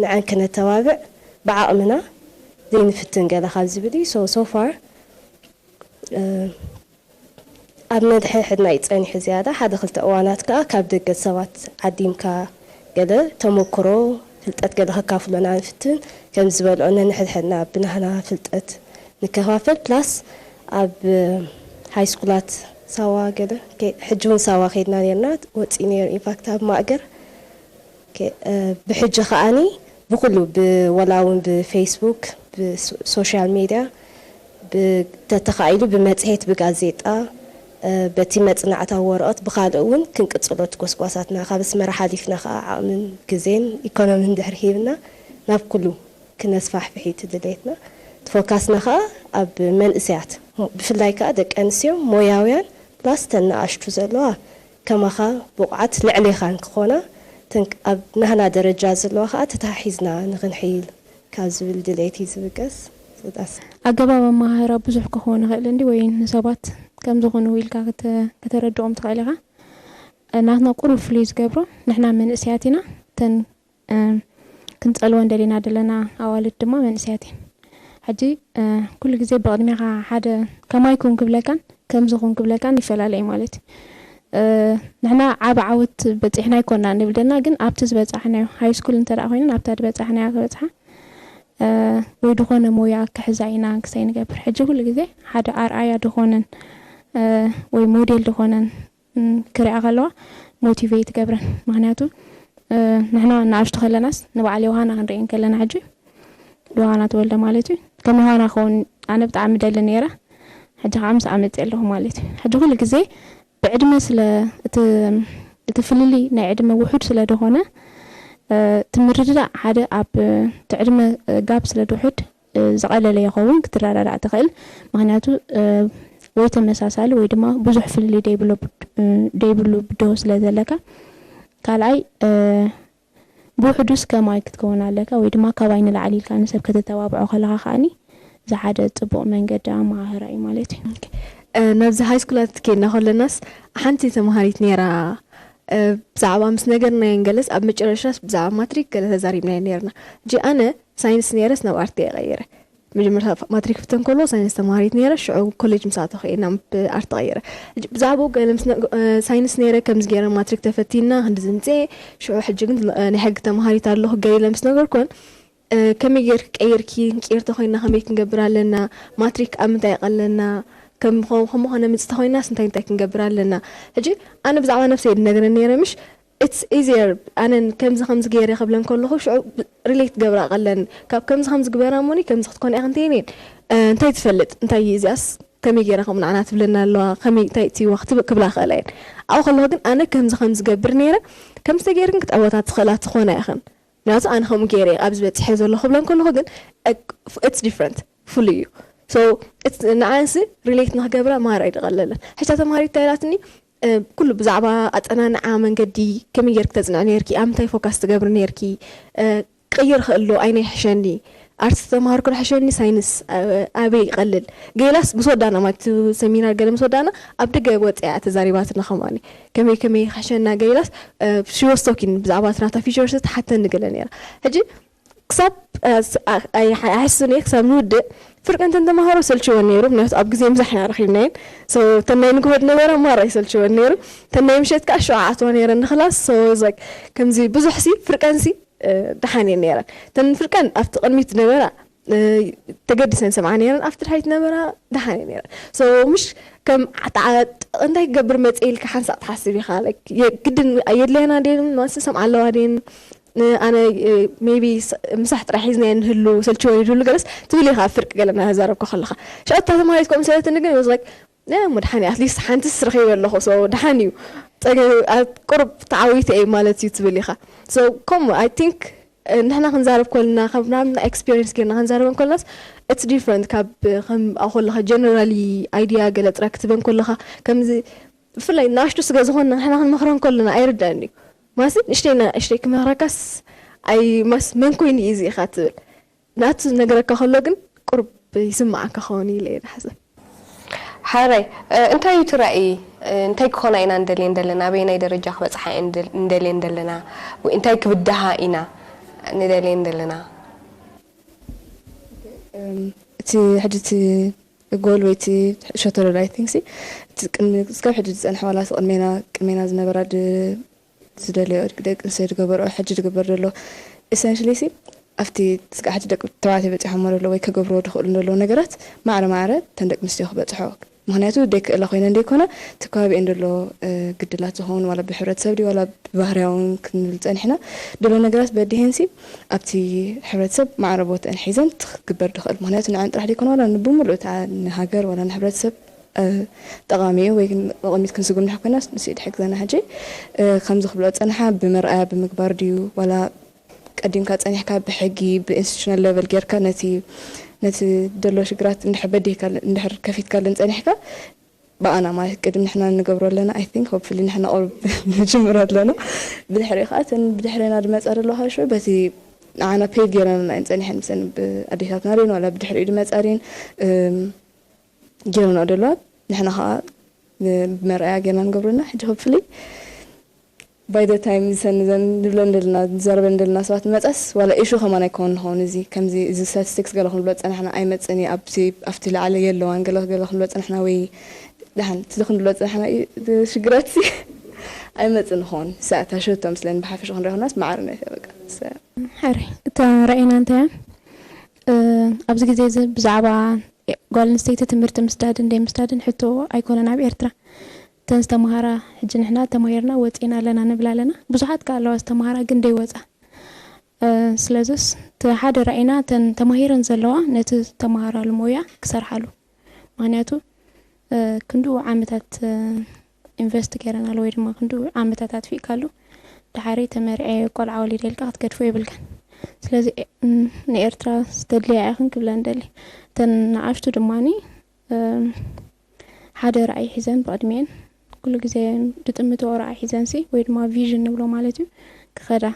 ንዐን ክነተባብዕ ብዓቕምና ዘይንፍትን ገለ ካብ ዝብል እዩ። So so far ኣብ ነድሕድሕድና እዩ ጸኒሑ ዝያዳ ሓደ ክልተ እዋናት ከኣ ካብ ደገ ሰባት ዓዲምካ ገለ ተመክሮ ፍልጠት ገለ ከካፍሎና ንፍትን ከም ዝበልዖ ነንሕድሕድና ብናህና ፍልጠት ንከፋፈል plus ኣብ ሃይስኩላት ሳዋ ገለ ሕጂ እውን ሳዋ ከይድና ነርና ወፂእ ነይሩ ኢንፋክት ኣብ ማእገር ብሕጂ ከዓኒ ብኩሉ ብወላ እውን ብፌስቡክ ብሶሻል ሚድያ ተተኻኢሉ ብመፅሄት ብጋዜጣ በቲ መፅናዕታዊ ወረቐት ብካልእ እውን ክንቅፅሎ እቲ ጎስጓሳትና ካብ ኣስመራ ሓሊፍና ከዓ ዓቕምን ግዜን ኢኮኖምን ድሕሪ ሂብና ናብ ኩሉ ክነስፋሕፍሕ እዩ እቲ ድሌትና። እቲ ፎካስና ከዓ ኣብ መንእሰያት ብፍላይ ከዓ ደቂ ኣንስትዮ ሞያውያን ፕላስ ተን ንኣሽቱ ዘለዋ ከማኻ ብቑዓት ልዕሌኻን ክኾና ተን ኣብ ናህና ደረጃ ዘለዋ ከዓ ተተሓሒዝና ንኽንሕይል ካብ ዝብል ድሌት እዩ ዝብገስ። ስልጣስ ኣገባብ ኣመሃህራ ብዙሕ ክኸውን ይኽእል እንዲ ወይ ንሰባት ከም ዝኾኑ ኢልካ ከተረድኦም ትኽእል ኢኻ። ናትና ቁሩብ ፍሉይ ዝገብሮ ንሕና መንእሰያት ኢና። እተን ክንጸልወን ደሊና ዘለና ኣዋልድ ድማ መንእሰያት እየን። ሕጂ ኩሉ ግዜ ብቕድሜኻ ሓደ ከማይ ኩን ክብለካን ከምዚ ኩን ክብለካን ይፈላለ እዩ ማለት እዩ። ንሕና ዓቢ ዓወት በጺሕና ኣይኮና ንብል ዘለና፣ ግን ኣብቲ ዝበጻሕናዮ ሃይ ስኩል እንተ ደኣ ኮይነን ኣብታ ዝበጻሕናያ ክበጽሓ ወይ ዝኾነ ሞያ ክሕዛ ኢና ክሳይ ንገብር። ሕጂ ኩሉ ግዜ ሓደ ኣርኣያ ዝኾነን ወይ ሞዴል ዝኾነን ክሪኣ ከለዋ ሞቲቬት ይገብረን። ምኽንያቱ ንሕና ንኣሽቱ ከለናስ ንበዓል ዮሃና ክንርኢ ከለና ሕጂ ዮሃና ተወልደ ማለት እዩ። ከም ዮሃና ክኸውን ኣነ ብጣዕሚ ደሊ ነይረ። ሕጂ ከዓ ምስኣ መፅእ ኣለኹ ማለት እዩ። ሕጂ ኩሉ ግዜ ብዕድመ ስለ እቲ ፍልልይ ናይ ዕድመ ውሑድ ስለ ደኾነ እቲ ምርድዳእ ሓደ ኣብ እቲ ዕድመ ጋብ ስለ ድውሕድ ዝቐለለ ይኸውን ክትረዳዳእ ትኽእል። ምኽንያቱ ወይ ተመሳሳሊ ወይ ድማ ብዙሕ ፍልልይ ደይብሉ ብድሆ ስለ ዘለካ። ካልኣይ ብውሕዱስ ከማይ ክትከውን ኣለካ ወይ ድማ ካባይ ንላዕሊ ኢልካ ንሰብ ከተተባብዖ ከለኻ ከኣኒ እዚ ሓደ ፅቡቕ መንገዲ ኣመሃህራ እዩ ማለት እዩ። ናብዚ ሃይ ስኩላት ከይድና ከለናስ ሓንቲ ተምሃሪት ነይራ ብዛዕባ ምስ ነገርናየን ገለስ ኣብ መጨረሻስ ብዛዕባ ማትሪክ ገለ ተዛሪብናየን ነይርና። ሕጂ ኣነ ሳይንስ ነይረስ ናብ ኣርት እየ ቀይረ። መጀመርታ ማትሪክ ክፍተን ከሎ ሳይንስ ተምሃሪት ነይረ፣ ሽዑ ኮሌጅ ምስ ኣተኹ እየ ናብ ኣርት ቀይረ። ሕጂ ብዛዕባኡ ገለ ምስ ነገ- ሳይንስ ነይረ ከምዚ ገይረ ማትሪክ ተፈቲና ክንዲ ዝምፅኤ፣ ሽዑ ሕጂ ግን ናይ ሕጊ ተምሃሪት ኣለኹ ገለ ኢለ ምስ ነገርኩን ከመይ ጌርኪ ቀይርኪ፣ ንቅይር ተኾይንና ከመይ ክንገብር ኣለና፣ ማትሪክ ኣብ ምንታይ የቐለና፣ ከም ከም- ከምኾነ ምፅእ ተኾይንናስ እንታይ እንታይ ክንገብር ኣለና። ሕጂ ኣነ ብዛዕባ ነብሰይ እየ ዝነግረን ነይረ ምሽ it's easier ኣነን ከምዚ ከምዚ ገይረ ክብለን ከለኹ ሽዑ relate ክገብራ ቀለን ካብ ከምዚ ከምዚ ግበራ እሞኒ ከምዚ ክትኮን ኢኻ እንተይኔን እንታይ ትፈልጥ እንታይ እዚኣስ ከመይ ገይራ ከምኡ ንዓና ትብለና ኣለዋ ከመይ እንታይ እትይዋ ክትብል ክብላ ክእላ እየን ኣብኡ ከለኹ ግን ኣነ ከምዚ ከምዚ ገብር ነይረ ከምዚ ተገይርክን ክትዕወታ ትኽእላ ትኾና ኢኽን ምክንያቱ ኣነ ከምኡ ገይረ ኣብዚ በፂሐ ዘሎ ክብለን ከለኹ ግን it's different ፍሉይ እዩ so ንዓንሲ relate ንክገብራ ማራ ይደቐለለን ሕጂ ተምሃሪት እንታይ ኢላትኒ ኩሉ ብዛዕባ ኣጸናንዓ መንገዲ ከመይ ጌርኪ ተጽንዒ ኔርኪ ኣብ ምንታይ ፎካስ ትገብሪ ኔርኪ ክቕይር ክእሎ ኣይናይ ሕሸኒ ኣርትስ ተማሃርኩ ዶ ሕሸኒ ሳይንስ ኣበይ ይቐልል ገይላስ ምስ ወዳና ማለት ሰሚናር ገለ ምስ ወዳና ኣብ ደገ ወፅያ ተዛሪባትና ከማኒ ከመይ ከመይ ክሕሸና ገይላስ ሽወስቶኪን ብዛዕባ ናታ ፊቸርስ ትሓተኒ ገለ ነይራ ሕጂ ክሳብ ኣይሓስን እየ ክሳብ ንውድእ ፍርቂ እንተን ተምሃሮ ሰልችወን ነይሩ። ምክንያቱ ኣብ ግዜ ምሳሕ ኢና ረኺብናየን። እተን ናይ ንግሆ ዝነበራ ማራ ይሰልችወን ነይሩ። እተን ናይ ምሸት ከዓ ሽዑ ኣትዋ ነይረን ንክላስ። ከምዚ ብዙሕ ሲ ፍርቀን ሲ ደሓን እየን ነይረን። እተን ፍርቀን ኣብቲ ቅድሚት ዝነበራ ተገዲሰን ሰምዓ ነይረን፣ ኣብቲ ድሓይት ነበራ ደሓን እየ ነይረ። ምሽ ከም እንታይ ክገብር መፀ ኢልካ ሓንሳእ ትሓስብ ኢኻ። ግድን የድለየና ድን ማንስ ሰምዓ ኣለዋ ድን ኣነ ሜቢ ምሳሕ ጥራሕ ሒዝና ንህሉ ሰልችወን ይድህሉ ገለስ ትብል ኢኻ። ፍርቂ ገለና ተዛረብካ ከለኻ ሸታ ተማሪት ከም ሰለትኒ ግን ላይክ እሞ ደሓን ኣትሊስት ሓንቲስ ረኺበ ኣለኹ። ደሓን እዩ ቁሩብ ተዓዊተ እየ ማለት እዩ ትብል ኢኻ። ከምኡ ኣይ ቲንክ ንሕና ክንዛረብ ኮልና ካብ ናብና ኤክስፒሪንስ ጌርና ክንዛረበን ኮልናስ it's different ካብ ከም ኣኮለኻ ጀነራሊ ኣይዲያ ገለ ጥራይ ክትበን ኮለኻ ከምዚ ብፍላይ ናሽቱ ስጋ ዝኾንና ንሕና ክንመኽረን ኮለና ኣይርዳእን እዩ። ማስ ንእሽተይ ንእሽተይ ክመኽረካስ ኣይ ማስ መን ኮይኑ እዩ እዚ ኢኻ ትብል ናቱ ነገረካ ከሎ ግን ቁርብ ይስምዓካ ከውን ኢለ እየ ዝሓስብ። ሓራይ እንታይ እዩ እቲ ራእይ? እንታይ ክኾና ኢና ንደልየን ዘለና? ኣበየናይ ደረጃ ክበፅሓ እየን ንደልየን ዘለና? ወይ እንታይ ክብድሃ ኢና ንደልየን ዘለና? እቲ ሕጂ እቲ ጎል ወይ እቲ ሸቶ ዶ ኣይ ቲንክ ሲ እቲ ቅድሚ እስካብ ሕጂ ዝፀንሐ ዋላ እቲ ቅድሜና ቅድሜና ዝነበራ ድ- ዝደለዮ ደቂ ኣንስትዮ ዝገበርኦ ሕጂ ዝግበር ዘሎ essentially ሲ ኣብቲ ስጋዕ ሕጂ ደቂ ተባዕትዮ በፂሖሞ ዘሎ ወይ ከገብርዎ ዝኽእሉ ዘለዉ ነገራት ማዕረ ማዕረ እተን ደቂ ኣንስትዮ ክበፅሖ ምክንያቱ ደይ ክእላ ኮይነ እንደይኮነ እቲ ከባቢኤን ዘሎ ግድላት ዝኸውን ዋላ ብሕብረተሰብ ድዩ ዋላ ብባህርያውን ክንብል ፀኒሕና ደሎ ነገራት በዲሄን ሲ ኣብቲ ሕብረተሰብ ማዕረ ቦተአን ሒዘን ትክግበር ድኽእል ምክንያቱ ንዐን ጥራሕ ደይኮነ ዋላ ንብሙሉእ እታ ንሃገር ዋላ ንሕብረተሰብ ጠቓሚ እዩ ወይ ግን መቐሚት ክንስጉምና ኮይና ንስኢድ ሕግዘና ሕጂ ከምዚ ክብሎ ፀንሓ ብመርኣያ ብምግባር ድዩ ዋላ ቀዲምካ ፀኒሕካ ብሕጊ ብ institutional level ጌርካ ነቲ ነቲ ደሎ ሽግራት እንድሕር በዲህካ እንድሕር ከፊትካለን ፀኒሕካ ብኣና ማለት ቅድም ንሕና ንገብሮ ኣለና I think hopefully ንሕና ቁርብ ንጅምር ኣለና ብድሕሪ ከዓ እተን ብድሕሬና ድመፃ ደለዋ ካልሾ በቲ ንዓና ፔድ ጌረና እየን ፀኒሐን ምሰን ኣዴታትና ሪን ዋላ ብድሕሪኡ ድመፃ ሪን ጌርና ደለዋ ንሕና ከዓ ብመርኣያ ጌርና ንገብረና ሕጂ hopefully by the time ዝሰን ዘን ንብለን ደለና ዝዛረበን ደለና ሰባት ንመፃስ ዋላ ኢሹ ከማን ኣይከውን ንኸውን እዚ ከምዚ እዚ statistics ገለ ክንብሎ ፀናሕና ኣይመፅን እዩ ኣብቲ ኣብቲ ላዕሊ የለዋን ገለ ገለ ክንብሎ ፀናሕና ወይ ደሓን እቲ ክንብሎ ፀናሕና ሽግራት ሲ ኣይመፅን ንኸውን ሰእታ ሸቶ ምስለን ብሓፈሽ ክንሪኦ ክናስ ማዕርነት በቃ ሕሪ እታ ራእይና እንታይ ኣብዚ ግዜ እዚ ብዛዕባ ጓል ኣንስተይቲ ትምህርቲ ምስዳድን ደይ ምስዳድን ሕቶ ኣይኮነን ኣብ ኤርትራ እተን ዝተምሃራ ሕጂ ንሕና ተማሂርና ወፂና ኣለና ንብል ኣለና ብዙሓት ከ ኣለዋ ዝተምሃራ ግን ደይ ወፃ ስለዝስ እቲ ሓደ ራእይና እተን ተማሂረን ዘለዋ ነቲ ዝተምሃራሉ ሞያ ክሰርሓሉ ምክንያቱ ክንድኡ ዓመታት ኢንቨስት ገይረናሉ ወይ ድማ ክንድኡ ዓመታት ኣጥፊእካሉ ደሓረይ ተመርዐ ቆልዓ ወሊደ ኢልካ ክትገድፎ የብልካን ስለዚ ንኤርትራ ዝተድልያ ኢኽን ክብለን ደሊ እተን ንኣሽቱ ድማኒ ሓደ ራእይ ሒዘን ብቕድሚኤን ኩሉ ግዜ ድጥምትኦ ራእይ ሒዘን ሲ ወይ ድማ ቪዥን ንብሎ ማለት እዩ ክኸዳ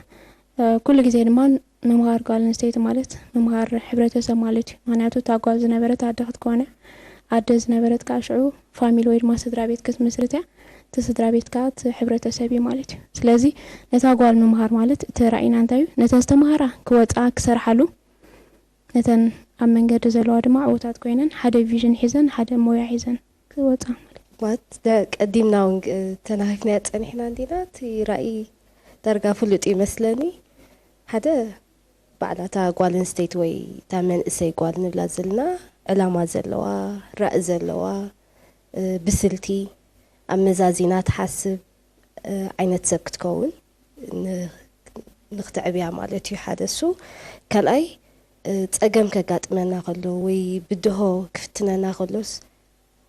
ኩሉ ግዜ ድማ ምምሃር ጓል ኣንስተይቲ ማለት ምምሃር ሕብረተሰብ ማለት እዩ። ምክንያቱ እታ ጓል ዝነበረት ኣደ ክትኮን እያ። ኣደ ዝነበረት ከዓ ሽዑ ፋሚሊ ወይ ድማ ስድራ ቤት ክትምስርት እያ። እቲ ስድራ ቤት ከዓ እቲ ሕብረተሰብ እዩ ማለት እዩ። ስለዚ ነታ ጓል ምምሃር ማለት እቲ ራእይና እንታይ እዩ? ነተን ዝተምሃራ ክወፅኣ ክሰርሓሉ፣ ነተን ኣብ መንገዲ ዘለዋ ድማ ዕዉታት ኮይነን ሓደ ቪዥን ሒዘን ሓደ ሞያ ሒዘን ክወፃ ማለት እዩ። ማለት ቀዲምና እውን ተናኺፍናዮ ፀኒሕና እንዲና እቲ ራእይ ዳርጋ ፍሉጥ እዩ መስለኒ ሓደ ባዕላ እታ ጓል ኣንስተይቲ ወይ እታ መንእሰይ ጓል ንብላ ዘለና ዕላማ ዘለዋ ራኢ ዘለዋ ብስልቲ ኣመዛዚና ትሓስብ ዓይነት ሰብ ክትከውን ንክትዕብያ ማለት እዩ ሓደ እሱ ካልኣይ ፀገም ከጋጥመና ከሎ ወይ ብድሆ ክፍትነና ከሎስ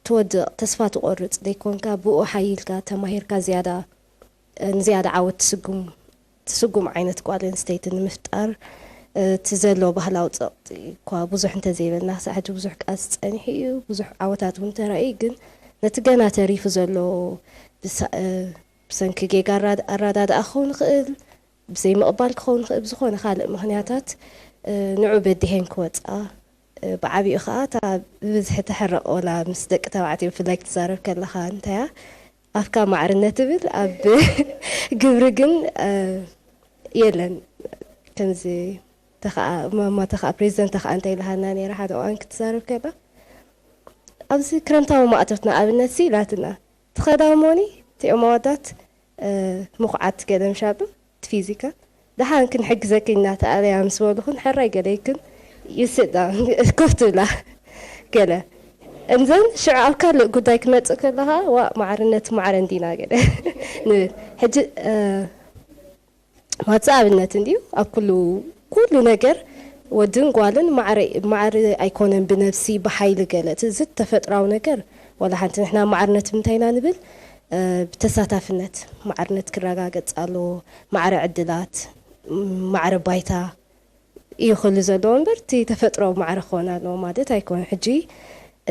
ትወድቕ ተስፋ ትቆርፅ ደይኮንካ ብኡ ሓይልካ ተማሂርካ ዝያዳ ንዝያዳ ዓወት ትስጉም ትስጉም ዓይነት ጓል ኣንስተይቲ ንምፍጣር እቲ ዘሎ ባህላዊ ፀቕጢ እኳ ብዙሕ እንተዘይበልና ክሳብ ሕጂ ብዙሕ ቃልሲ ፀኒሑ እዩ ብዙሕ ዓወታት እውን ተራእዩ ግን ነቲ ገና ተሪፉ ዘሎ ብሰንኪ ጌጋ ኣራዳድኣ ክኸውን ይኽእል ብዘይምቕባል ክኸውን ይኽእል ብዝኾነ ካልእ ምኽንያታት ንዑ በዲሄን ክወፅኣ ብዓብኡ ከዓ እታ ብብዝሒ ትሕረቕ ወላ ምስ ደቂ ተባዕትዮ ብፍላይ ክትዛረብ ከለኻ እንታያ ኣፍካ ማዕርነት ትብል ኣብ ግብሪ ግን የለን ከምዚ ተኸኣ ማማ ተኸኣ ፕሬዚደንት ተኸኣ እንታይ ኢላሃና ነይራ ሓደ እዋን ክትዛረብ ከላ፣ ኣብዚ ክረምታዊ ማእቶትና ኣብነት ሲ ኢላትና፣ ትኸዳሞኒ እቲኦም ኣወዳት ምኹዓት ገለ ምሻጡ ፊዚካ ደሓን ክንሕግዘኪ እናተኣለያ ምስ በሉኹን ሕራይ ገለይክን ይስዳ ኮፍ ትብላ ገለ እንዘን ሽዑ ኣብ ካልእ ጉዳይ ክመጽእ ከለኻ ዋ ማዕርነት ማዕረ እንዲና ገለ ንብል ሕጂ ማፀ ኣብነት እንድዩ ኣብ ኩሉ ኩሉ ነገር ወድን ጓልን ማዕረ ማዕረ ኣይኮነን ብነብሲ ብሓይሊ ገለ እቲ ዝተፈጥራዊ ነገር ዋላ ሓንቲ ንሕና ማዕርነት ብምንታይ ኢና ንብል ብተሳታፍነት ማዕርነት ክረጋገፅ ኣለዎ ማዕረ ዕድላት ማዕረ ባይታ እዩ ክህሉ ዘለዎ እምበር እቲ ተፈጥሮ ማዕረ ክኾን ኣለዎ ማለት ኣይኮነን ሕጂ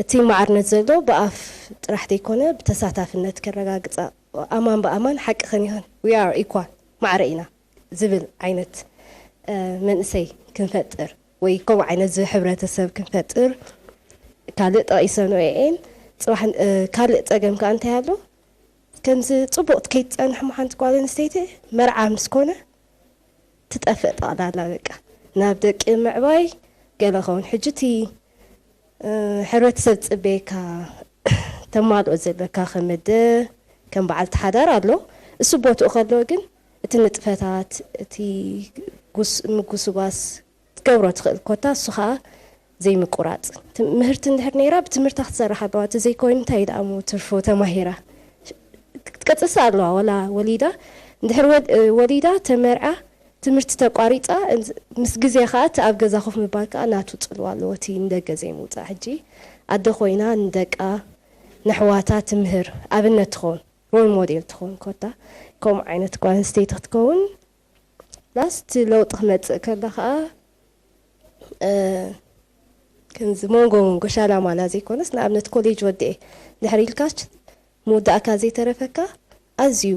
እቲ ማዕርነት ዘሎ ብኣፍ ጥራሕ ዘይኮነ ብተሳታፍነት ከረጋግፃ ኣማን ብኣማን ሓቂ ከኒሆን we are equal ማዕረ ኢና ዝብል ዓይነት መንእሰይ ክንፈጥር ወይ ከምኡ ዓይነት ዝህብረተሰብ ክንፈጥር ካልእ ጠቒሰንኦ እየን። ፅባሕ ካልእ ፀገም ከዓ እንታይ ኣሎ? ከምዚ ፅቡቕ ከይትፀንሕ እሞ ሓንቲ ጓል ኣንስተይቲ መርዓ ምስ ኮነ ትጠፍእ ጠቕላላ በቃ ናብ ደቂ ምዕባይ ገለ ኸውን ሕጂ እቲ ሕብረተሰብ ዝፅበየካ ተማልኦ ዘለካ ከም ኣደ ከም በዓልቲ ሓዳር ኣሎ። እሱ ቦትኡ ከሎ ግን እቲ ንጥፈታት እቲ ምጉስጓስ ክትገብሮ ትኽእል ኮታ እሱ ከዓ ዘይምቁራፅ ምህርቲ እንድሕር ነይራ ብትምህርታ ክትሰርሕ ኣለዋ እቲ ዘይኮይኑ እንታይ ደኣ ትርፉ ተማሂራ ክትቀፅልስ ኣለዋ ወላ ወሊዳ እንድሕር ወሊዳ ተመርዓ ትምህርቲ ተቋሪፃ ምስ ግዜ ከዓ እቲ ኣብ ገዛ ኮፍ ምባል ከዓ ናቱ ፅልዋ ኣለዎ እቲ ንደገ ዘይምውፃእ ሕጂ ኣደ ኮይና ንደቃ ነሕዋታ ትምህር ኣብነት ትኸውን role model ትኸውን ኮታ ከምኡ ዓይነት ጓል ኣንስተይቲ ክትከውን plus እቲ ለውጢ ክመፅእ ከሎ ከዓ ከምዚ መንጎ መንጎ ሻላ ማላ ዘይኮነስ ንኣብነት ኮሌጅ ወዲኤ ድሕሪ ኢልካስ ምውዳእካ ዘይተረፈካ ኣዝዩ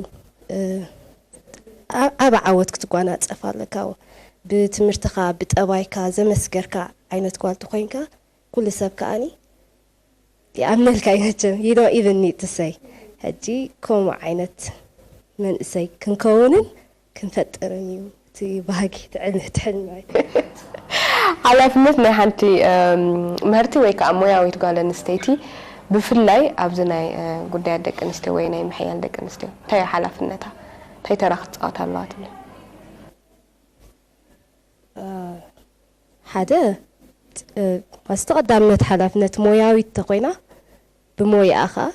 ዓቢ ዓወት ክትጓናፀፍ ኣለካ ብትምህርትኻ ብጠባይካ ዘመስገርካ ዓይነት ጓል ተኮይንካ ኩሉ ሰብ ከኣኒ ይኣምነልካ እዩ መቸም you don't even need to say ሕጂ ከምኡ ዓይነት መንእሰይ ክንከውንን ክንፈጥርን እዩ እቲ ባህጊ ትዕልምቲ ሕልሚ ሓላፍነት ናይ ሓንቲ ምህርቲ ወይ ከዓ ሞያዊት ጓል ኣንስተይቲ ብፍላይ ኣብዚ ናይ ጉዳያት ደቂ ኣንስትዮ ወይ ናይ ምሕያል ደቂ ኣንስትዮ እንታይ እዩ ሓላፍነታ እንታይ ተራ ክትፃወት ኣለዋ ትብሊ ሓደ ማስተ ቀዳምነት ሓላፍነት ሞያዊት ተኮይና ብሞያኣ ከዓ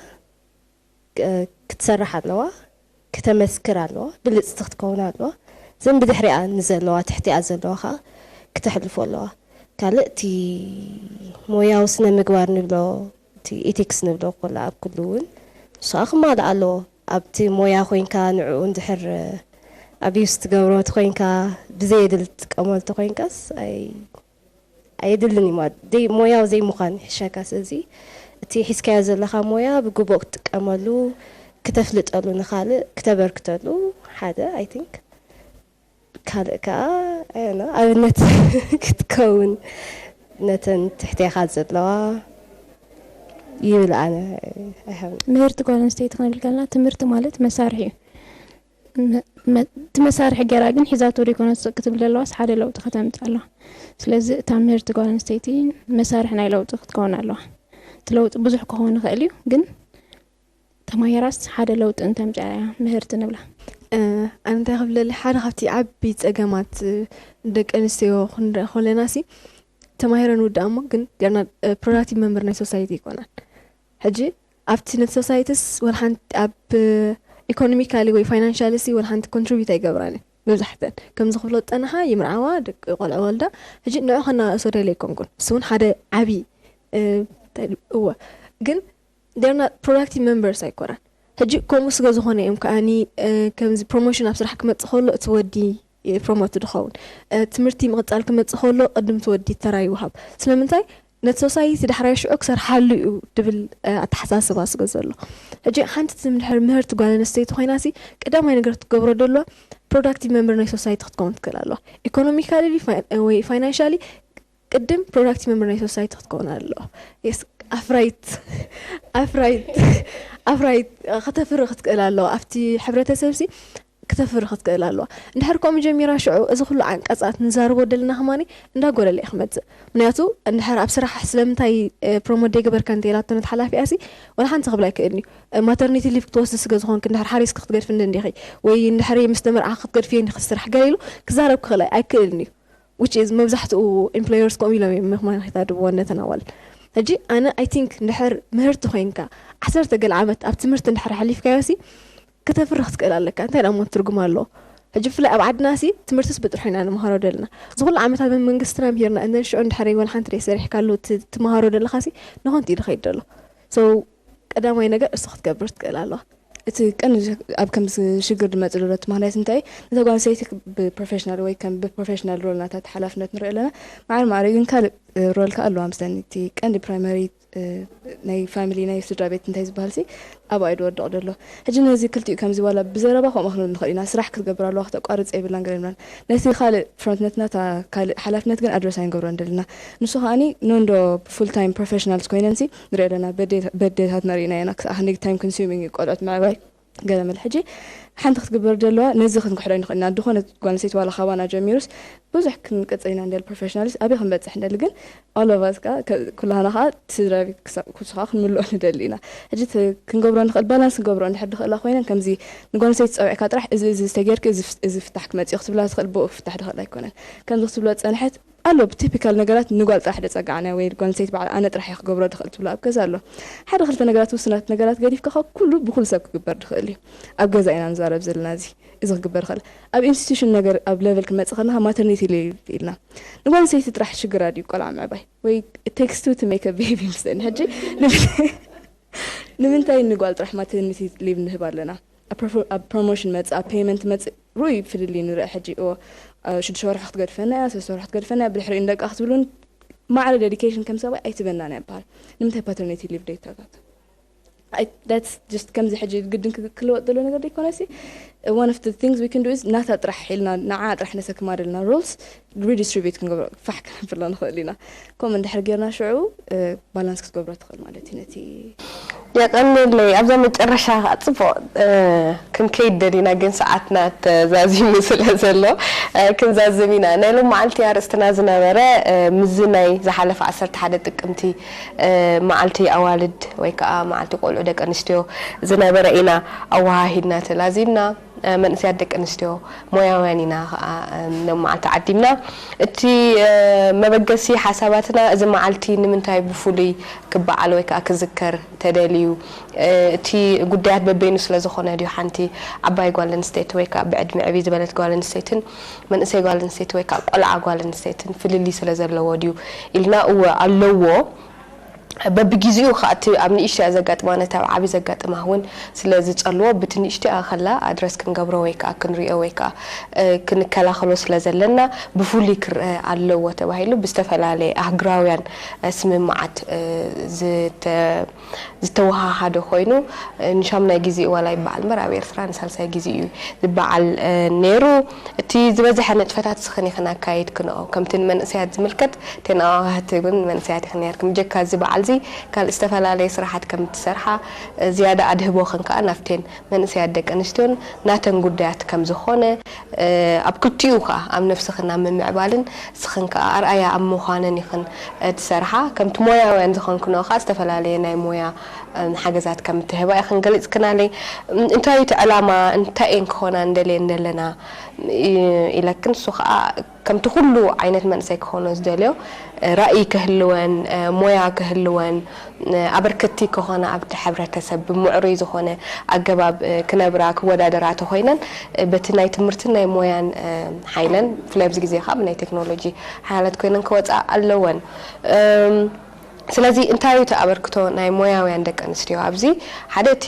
ክትሰርሕ ኣለዋ፣ ክተመስክር ኣለዋ፣ ብልፅቲ ክትከውን ኣለዋ። እዘን ብድሕሪኣ ንዘለዋ ትሕቲኣ ዘለዋ ከዓ ክተሕልፎ ኣለዋ። ካልእ እቲ ሞያዊ ስነ ምግባር ንብሎ እቲ ኢቲክስ ንብሎ ኮላ ኣብ ኩሉ እውን ንሱ ከዓ ክማልእ ኣለዎ። ኣብቲ ሞያ ኮይንካ ንዕኡ እንድሕር ኣብዩስ ትገብሮ ተኮይንካ ብዘየድል ትጥቀመሉ ተኮይንካስ ኣይ ኣየድልን እዩ ማለት ደይ ሞያው ዘይምዃን ይሕሸካ ስለዚ እቲ ሒዝካዮ ዘለኻ ሞያ ብግቡእ ክትጥቀመሉ ክተፍልጠሉ ንኻልእ ክተበርክተሉ ሓደ I think ካልእ ከዓ I don't know ኣብነት ክትከውን ነተን ትሕቴኻ ዘለዋ ይብል ኣነ I have ምህርቲ ጓል ኣንስተይቲ ክንብል ከለና ትምህርቲ ማለት መሳርሒ እዩ እቲ መሳርሒ ገይራ ግን ሒዛቶ ዘይኮነት ስቕ ክትብል ዘለዋስ ሓደ ለውጢ ከተምፅእ ኣለዋ። ስለዚ እታ ምህርቲ ጓል ኣንስተይቲ መሳርሒ ናይ ለውጢ ክትከውን ኣለዋ። እቲ ለውጢ ብዙሕ ክኸውን ይኽእል እዩ ግን ተማሂራስ ሓደ ለውጢ እንተምፅኣ እያ ምህርቲ ንብላ። ኣነ እንታይ ክብለሊ ሓደ ካብቲ ዓቢ ፀገማት ደቂ ኣንስትዮ ክንርኢ ከለና ሲ ተማሂረን ውድኣ እሞ ግን ና productive member ናይ society ኣይኮናን። ሕጂ ኣብቲ ነቲ society ስ ወላ ሓንቲ ኣብ economically ወይ financially ሲ ወላ ሓንቲ contribute ኣይገብራን እየን መብዛሕተን ከምዚ ክፍለጦ ዝፀንሓ ይምርዓዋ ደቂ ቆልዑ ይወልዳ ሕጂ ንዑ ከነኣእሶ ደልየ ኣይኮንኩን እሱ እውን ሓደ ዓብዪ እወ ግን they're not productive members ኣይኮናን ሕጂ ከምኡ ስለ ዝኾነ እዮም ከዓኒ ከምዚ promotion ኣብ ስራሕ ክመፅእ ከሎ እቲ ወዲ promote ዝኸውን ትምህርቲ ምቕፃል ክመፅእ ከሎ ቅድም እቲ ወዲ ተራ ይወሃብ ስለምንታይ ነቲ society ዳሕራይ ሽዑ ክሰርሓሉ እዩ ድብል ኣተሓሳስባ ስለ ዘሎ ሕጂ ሓንቲ ትምድሕር ምህርቲ ጓል ኣንስተይቲ ኮይና ሲ ቀዳማይ ነገር ክትገብሮ ደሎ productive member ናይ society ክትከውን ትክእል ኣለዋ economically ወይ financially ቅድም productive member ናይ society ክትከውን ኣለዋ yes ኣፍራይት ኣፍራይት ኣፍራይት ከተፍሪ ክትክእል ኣለዋ ኣብቲ ሕብረተሰብ ሲ ክተፍሪ ክትክእል ኣለዋ። እንድሕር ከምኡ ጀሚራ ሽዑ እዚ ኩሉ ዓንቀጻት ንዛርቦ ደለና ከማኒ እንዳጎደለ እዩ ክመጽእ። ምክንያቱ እንድሕር ኣብ ስራሕ ስለምንታይ ፕሮሞት ደይገበርካ እንተኢላቶ ነቲ ሓላፊኣሲ ወላ ሓንቲ ክብል ኣይክእልን እዩ። ማተርኒቲ ሊቭ ክትወስዲ ስገ ዝኾንክ እንድሕር ሓሪስክ ክትገድፍኒ እንዲኺ ወይ እንድሕር ምስ ተመርዓኺ ክትገድፍዮ እንዲኺ ስራሕ ገለ ኢሉ ክዛረብ ክኽእል ኣይክእልን እዩ። Which is መብዛሕትኡ ኤምፕሎየርስ ከምኡ ኢሎም እዮም ምኽማን ኺታድብዎ ነተን ኣዋልድ። ሕጂ ኣነ ኣይ ቲንክ እንድሕር ምህርቲ ኮይንካ ዓሰርተ ገለ ዓመት ኣብ ትምህርቲ እንድሕር ሓሊፍካዮ ሲ ክተፍርህ ክትክእል ኣለካ። እንታይ ደኣ እሞ ትርጉም ኣለዎ? ሕጂ ብፍላይ ኣብ ዓድና ሲ ትምህርትስ ብጥርሑ ኢና ንምሃሮ ደለና። እዚ ኩሉ ዓመታት መንግስትና ምሂርና እንደን ሽዑ እንድሕር ወላ ሓንቲ ደይ ሰሪሕካሉ ት- ትመሃሮ ደለኻ ሲ ንኾንቲ ኢሉ ኸይድ ደሎ። So ቀዳማይ ነገር እሱ ክትገብር ትክእል ኣለዋ። እቲ ቀንዲ ኣብ ከምዚ ሽግር ዝመፅእ ዘሎ እቲ ምክንያት እንታይ እዩ? ነታ ጓል ኣንስተይቲ ብፕሮፌሽናል ወይ ከም ብፕሮፌሽናል ሮል ናታ ሓላፍነት ንሪኦ ኣለና። ማዕረ ማዕረ ግን ካልእ ሮል ከዓ ኣለዋ ምስለኒ። እቲ ቀንዲ ፕራይመሪ ናይ ፋሚሊ ናይ ስድራ ቤት እንታይ ዝበሃል ሲ ኣብኣ እዩ ዝወድቕ ዘሎ። ሕጂ ነዚ ክልቲኡ ከምዚ ዋላ ብዘረባ ከምኡ ክንብል ንኽእል ኢና። ስራሕ ክትገብር ኣለዋ፣ ክተቋርፅ የብላን ገለ ይብላን። ነቲ ካልእ ፍሮንት ነቲ ናታ ካልእ ሓላፍነት ግን ኣድረስ ኣይንገብሮን ዘለና። ንሱ ከዓኒ ኖንዶ ፉል ታይም ፕሮፌሽናልስ ኮይነንሲ ንሪኦ ኣለና። በዴታትና ርኢና ኢና ክሳዕ ክንደይ ታይም ኮንሱሚንግ እዩ ቆልዑት ምዕባይ ገለ መለ። ሕጂ ሓንቲ ክትግበር ዘለዋ ነዚ ክንክሕዶ ንኽእል ኢና። ዝኾነት ጓል ኣንስተይቲ ዋላ ካባና ጀሚሩስ ብዙሕ ክንቅጽል ኢና እንዲያል ፕሮፌሽናልስ ኣበይ ክንበጽሕ እንደሊ ግን all of us ከዓ ኩላህና ከዓ ስድራ ቤት ክሳብ ኩስኻ ክንምልኦ ንደሊ ኢና። ሕጂ እቲ ክንገብሮ ንኽእል ባላንስ ክንገብሮ እንድሕር ድኽእላ ኮይነን ከምዚ ንጓል ኣንስተይቲ ጸዊዕካ ጥራሕ እዚ እዚ ዝተጌርክ እዚ ፍታሕ ክመጽእ ክትብላ ትኽእል ብኡ ፍታሕ ድኽእል ኣይኮነን። ከምዚ ክትብሎ ጸንሐት ኣሎ ብቲፒካል ነገራት ንጓል ጥራሕ ደጸጋዕና ወይ ጓል ኣንስተይቲ በዓል ኣነ ጥራሕ እየ ክገብሮ ድኽእል ትብሎ ኣብ ገዛ ኣሎ። ሓደ ክልተ ነገራት ውስናት ነገራት ገዲፍካ ካብ ኩሉ ብኩሉ ሰብ ክግበር ድኽእል እዩ። ኣብ ገዛ ኢና ንዛረብ ዘለና እዚ እዚ ክግበር ይኽእል። ኣብ ኢንስቲቱሽን ነገር ኣብ ሌቨል ክመጽእ ከለካ ማተርኒቲ ሊቭ ኢልና ንጓል ኣንስተይቲ ጥራሕ ሽግር ኣድዩ ቆልዓ ምዕባይ ወይ ቴክስቱ ቱ ሜክ ቤቢ ምስለኒ ሕጂ ንምንታይ ንጓል ጥራሕ ማተርኒቲ ሊቭ ንህብ ኣለና? ኣብ ፕሮሞሽን መጽእ ኣብ ፔመንት መጽእ ሩይ ፍልልይ ንርኢ ሕጂ ሽዱሽተ ወርሒ ክትገድፈና እያ ሰለስተ ወርሒ ክትገድፈና እያ ብድሕሪኡ ንደቃ ክትብሉን ማዕረ ዴዲኬሽን ከም ሰብኣይ ኣይትበናን እያ ይበሃል። ንምንታይ ፓተርኒቲ ሊቭ ዴታታት that's just ከምዚ ሕጂ ግድን ክልወጥ ዘሎ ነገር ዘይኮነ ሲ one of the things we can do is ናታ ጥራሕ ኢልና ንዓ ጥራሕ ነሰክማ ዘለና ሩልስ ሪዲስትሪቢዩት ክንገብሮ ፋሕ ክንብሎ ንኽእል ኢና። ከምኡ እንድሕር ጌርና ሽዑ ባላንስ ክትገብሮ ትኽእል ማለት እዩ ነቲ የቐንለይ ኣብዛ መጨረሻ ከዓ ፅቡቕ ክንከይድ ደሊና ግን ሰዓትና ተዛዚሙ ስለ ዘሎ ክንዛዝም ኢና። ናይ ሎም መዓልቲ ኣርእስትና ዝነበረ ምዚ ናይ ዝሓለፈ ዓሰርተ ሓደ ጥቅምቲ መዓልቲ ኣዋልድ ወይ ከዓ መዓልቲ ቆልዑ ደቂ ኣንስትዮ ዝነበረ ኢና ኣወሃሂድና ተላዚምና። መንእሰያት ደቂ ኣንስትዮ ሞያውያን ኢና ከዓ ሎም መዓልቲ ዓዲምና። እቲ መበገሲ ሓሳባትና እዚ መዓልቲ ንምንታይ ብፍሉይ ክበዓል ወይ ከዓ ክዝከር ተደልዩ እቲ ጉዳያት በበይኑ ስለ ዝኾነ ድዩ ሓንቲ ዓባይ ጓል ኣንስተይቲ ወይ ከዓ ብዕድሚ ዕብይ ዝበለት ጓል ኣንስተይትን መንእሰይ ጓል ኣንስተይቲ ወይ ከዓ ቆልዓ ጓል ኣንስተይትን ፍልልይ ስለ ዘለዎ ድዩ ኢልና እወ ኣለዎ። በብግዜኡ ከዓ እቲ ኣብ ንእሽተያ ዘጋጥማ ነቲ ኣብ ዓብዪ ዘጋጥማ እውን ስለ ዝፀልዎ ብቲ ንእሽተያ ከላ ኣድረስ ክንገብሮ ወይ ከዓ ክንሪኦ ወይ ከዓ ክንከላኸሎ ስለ ዘለና ብፍሉይ ክረአ ኣለዎ ተባሂሉ ብዝተፈላለየ ኣህግራውያን ስምምዓት ዝተወሃሃደ ኮይኑ ንሻሙናይ ግዜ ዋላ ይበዓል እምበር ኣብ ኤርትራ ንሳልሳይ ግዜ እዩ ዝበዓል ነይሩ። እቲ ዝበዝሐ ንጥፈታት ስኽን ኢኽን ኣካይድክንኦ ከምቲ ንመንእሰያት ዝምልከት እተን ኣዋህህቲ እውን መንእሰያት ኢኽን ነርክን ብጀካ እዚ በዓል እዚ ካልእ ዝተፈላለየ ስራሓት ከም እትሰርሓ ዝያዳ ኣድህቦኽን ከዓ ናብተን መንእሰያት ደቂ ኣንስትዮን ናተን ጉዳያት ከም ዝኾነ ኣብ ክልቲኡ ከዓ ኣብ ነፍስኽን ኣብ ምምዕባልን ስኽን ከዓ ኣርኣያ ኣብ ምዃነን ኢኽን ትሰርሓ። ከምቲ ሞያውያን ዝኾንክንኦ ከዓ ዝተፈላለየ ናይ ሞያ ሓገዛት ከም እትህባ ኢኽን ገሊፅክናለይ። እንታይ እቲ ዕላማ እንታይ እየን ክኾና እንደልየን ዘለና ኢለክን እሱ ከዓ ከምቲ ኩሉ ዓይነት መንእሰይ ክኾኖ ዝደልዮ ራእይ ክህልወን ሞያ ክህልወን ኣበርከቲ ክኾና ኣብቲ ሕብረተሰብ ብምዕሩይ ዝኾነ ኣገባብ ክነብራ ክወዳደራ ተኾይነን በቲ ናይ ትምህርትን ናይ ሞያን ሓይለን ብፍላይ ኣብዚ ግዜ ከዓ ብናይ ቴክኖሎጂ ሓያለት ኮይነን ክወፃ ኣለወን። ስለዚ እንታይ እዩ እቲ ኣበርክቶ ናይ ሞያውያን ደቂ ኣንስትዮ ኣብዚ ሓደ እቲ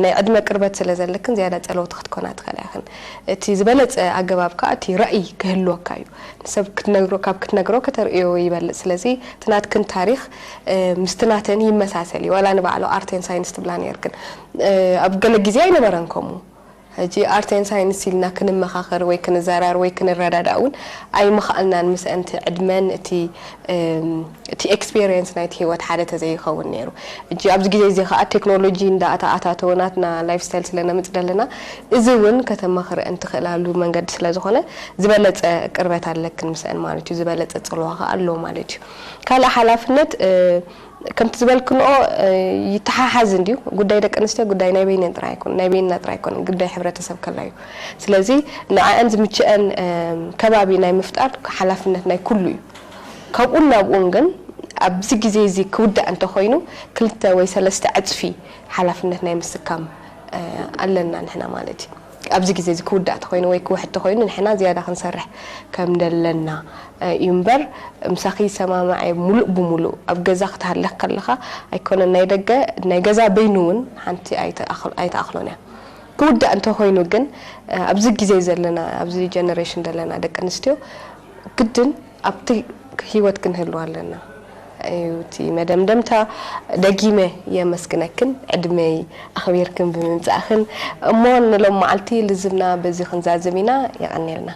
ናይ ዕድመ ቅርበት ስለ ዘለክን ዝያዳ ፀለውቲ ክትኮና ትኽእላ ኢኽን። እቲ ዝበለፀ ኣገባብ ከዓ እቲ ራእይ ክህልወካ እዩ። ንሰብ ክትነግሮ ካብ ክትነግሮ ከተርእዮ ይበልፅ። ስለዚ እቲ ናትክን ታሪኽ ምስቲ ናተን ይመሳሰል እዩ። ዋላ ንባዕሉ ኣርቴን ሳይንስ ትብላ ነርክን ኣብ ገለ ግዜ ኣይነበረን ከምኡ ሕጂ art and science ኢልና ክንመኻኸር ወይ ክንዘራር ወይ ክንረዳዳእ እውን ኣይምኽኣልናን፣ ምስአን እቲ ዕድመን እቲ እቲ experience ናይቲ ህይወት ሓደ ተዘይኸውን ነይሩ። ሕጂ ኣብዚ ግዜ እዚ ከዓ ቴክኖሎጂ እንዳኣተኣታተወ ናትና lifestyle ስለነምፅእ ዘለና፣ እዚ እውን ከተማኽርአን ትኽእላሉ መንገዲ ስለዝኾነ ዝበለፀ ቅርበት ኣለክን ምስአን ማለት እዩ። ዝበለፀ ፅልዋ ከዓ ኣሎ ማለት እዩ። ካልእ ሓላፍነት ከምቲ ዝበልክንኦ ይተሓሓዝ እንድዩ። ጉዳይ ደቂ ኣንስትዮ ጉዳይ ናይ በይነን ጥራይ ኣይኮን ናይ በይንና ጥራይ ኣይኮን፣ ጉዳይ ሕብረተሰብ ከላ እዩ። ስለዚ ንዓኣን ዝምችአን ከባቢ ናይ ምፍጣር ሓላፍነት ናይ ኩሉ እዩ። ካብኡን ናብኡን ግን ኣብዚ ግዜ እዚ ክውዳእ እንተኾይኑ ክልተ ወይ ሰለስተ ዕፅፊ ሓላፍነት ናይ ምስካም ኣለና ንሕና ማለት እዩ። ኣብዚ ግዜ እዚ ክውዳእ ተኾይኑ ወይ ክውሕድ ተኾይኑ ንሕና ዝያዳ ክንሰርሕ ከም ደለና እዩ እምበር፣ ምሳኺ ይሰማማዕ እየ ሙሉእ ብሙሉእ። ኣብ ገዛ ክትሃልኽ ከለኻ ኣይኮነን ናይ ደገ፣ ናይ ገዛ በይኑ እውን ሓንቲ ኣይትኣኽሎን እያ። ክውዳእ እንተኾይኑ ግን ኣብዚ ግዜ ዘለና ኣብዚ generation ዘለና ደቂ ኣንስትዮ ግድን ኣብቲ ህይወት ክንህልው ኣለና እዩ እቲ መደምደምታ። ደጊመ የመስግነክን ዕድመይ ኣኽቢርክን ብምምጻእኽን። እሞ ንሎም መዓልቲ ልዝብና በዚ ክንዛዝም ኢና። የቐንየልና።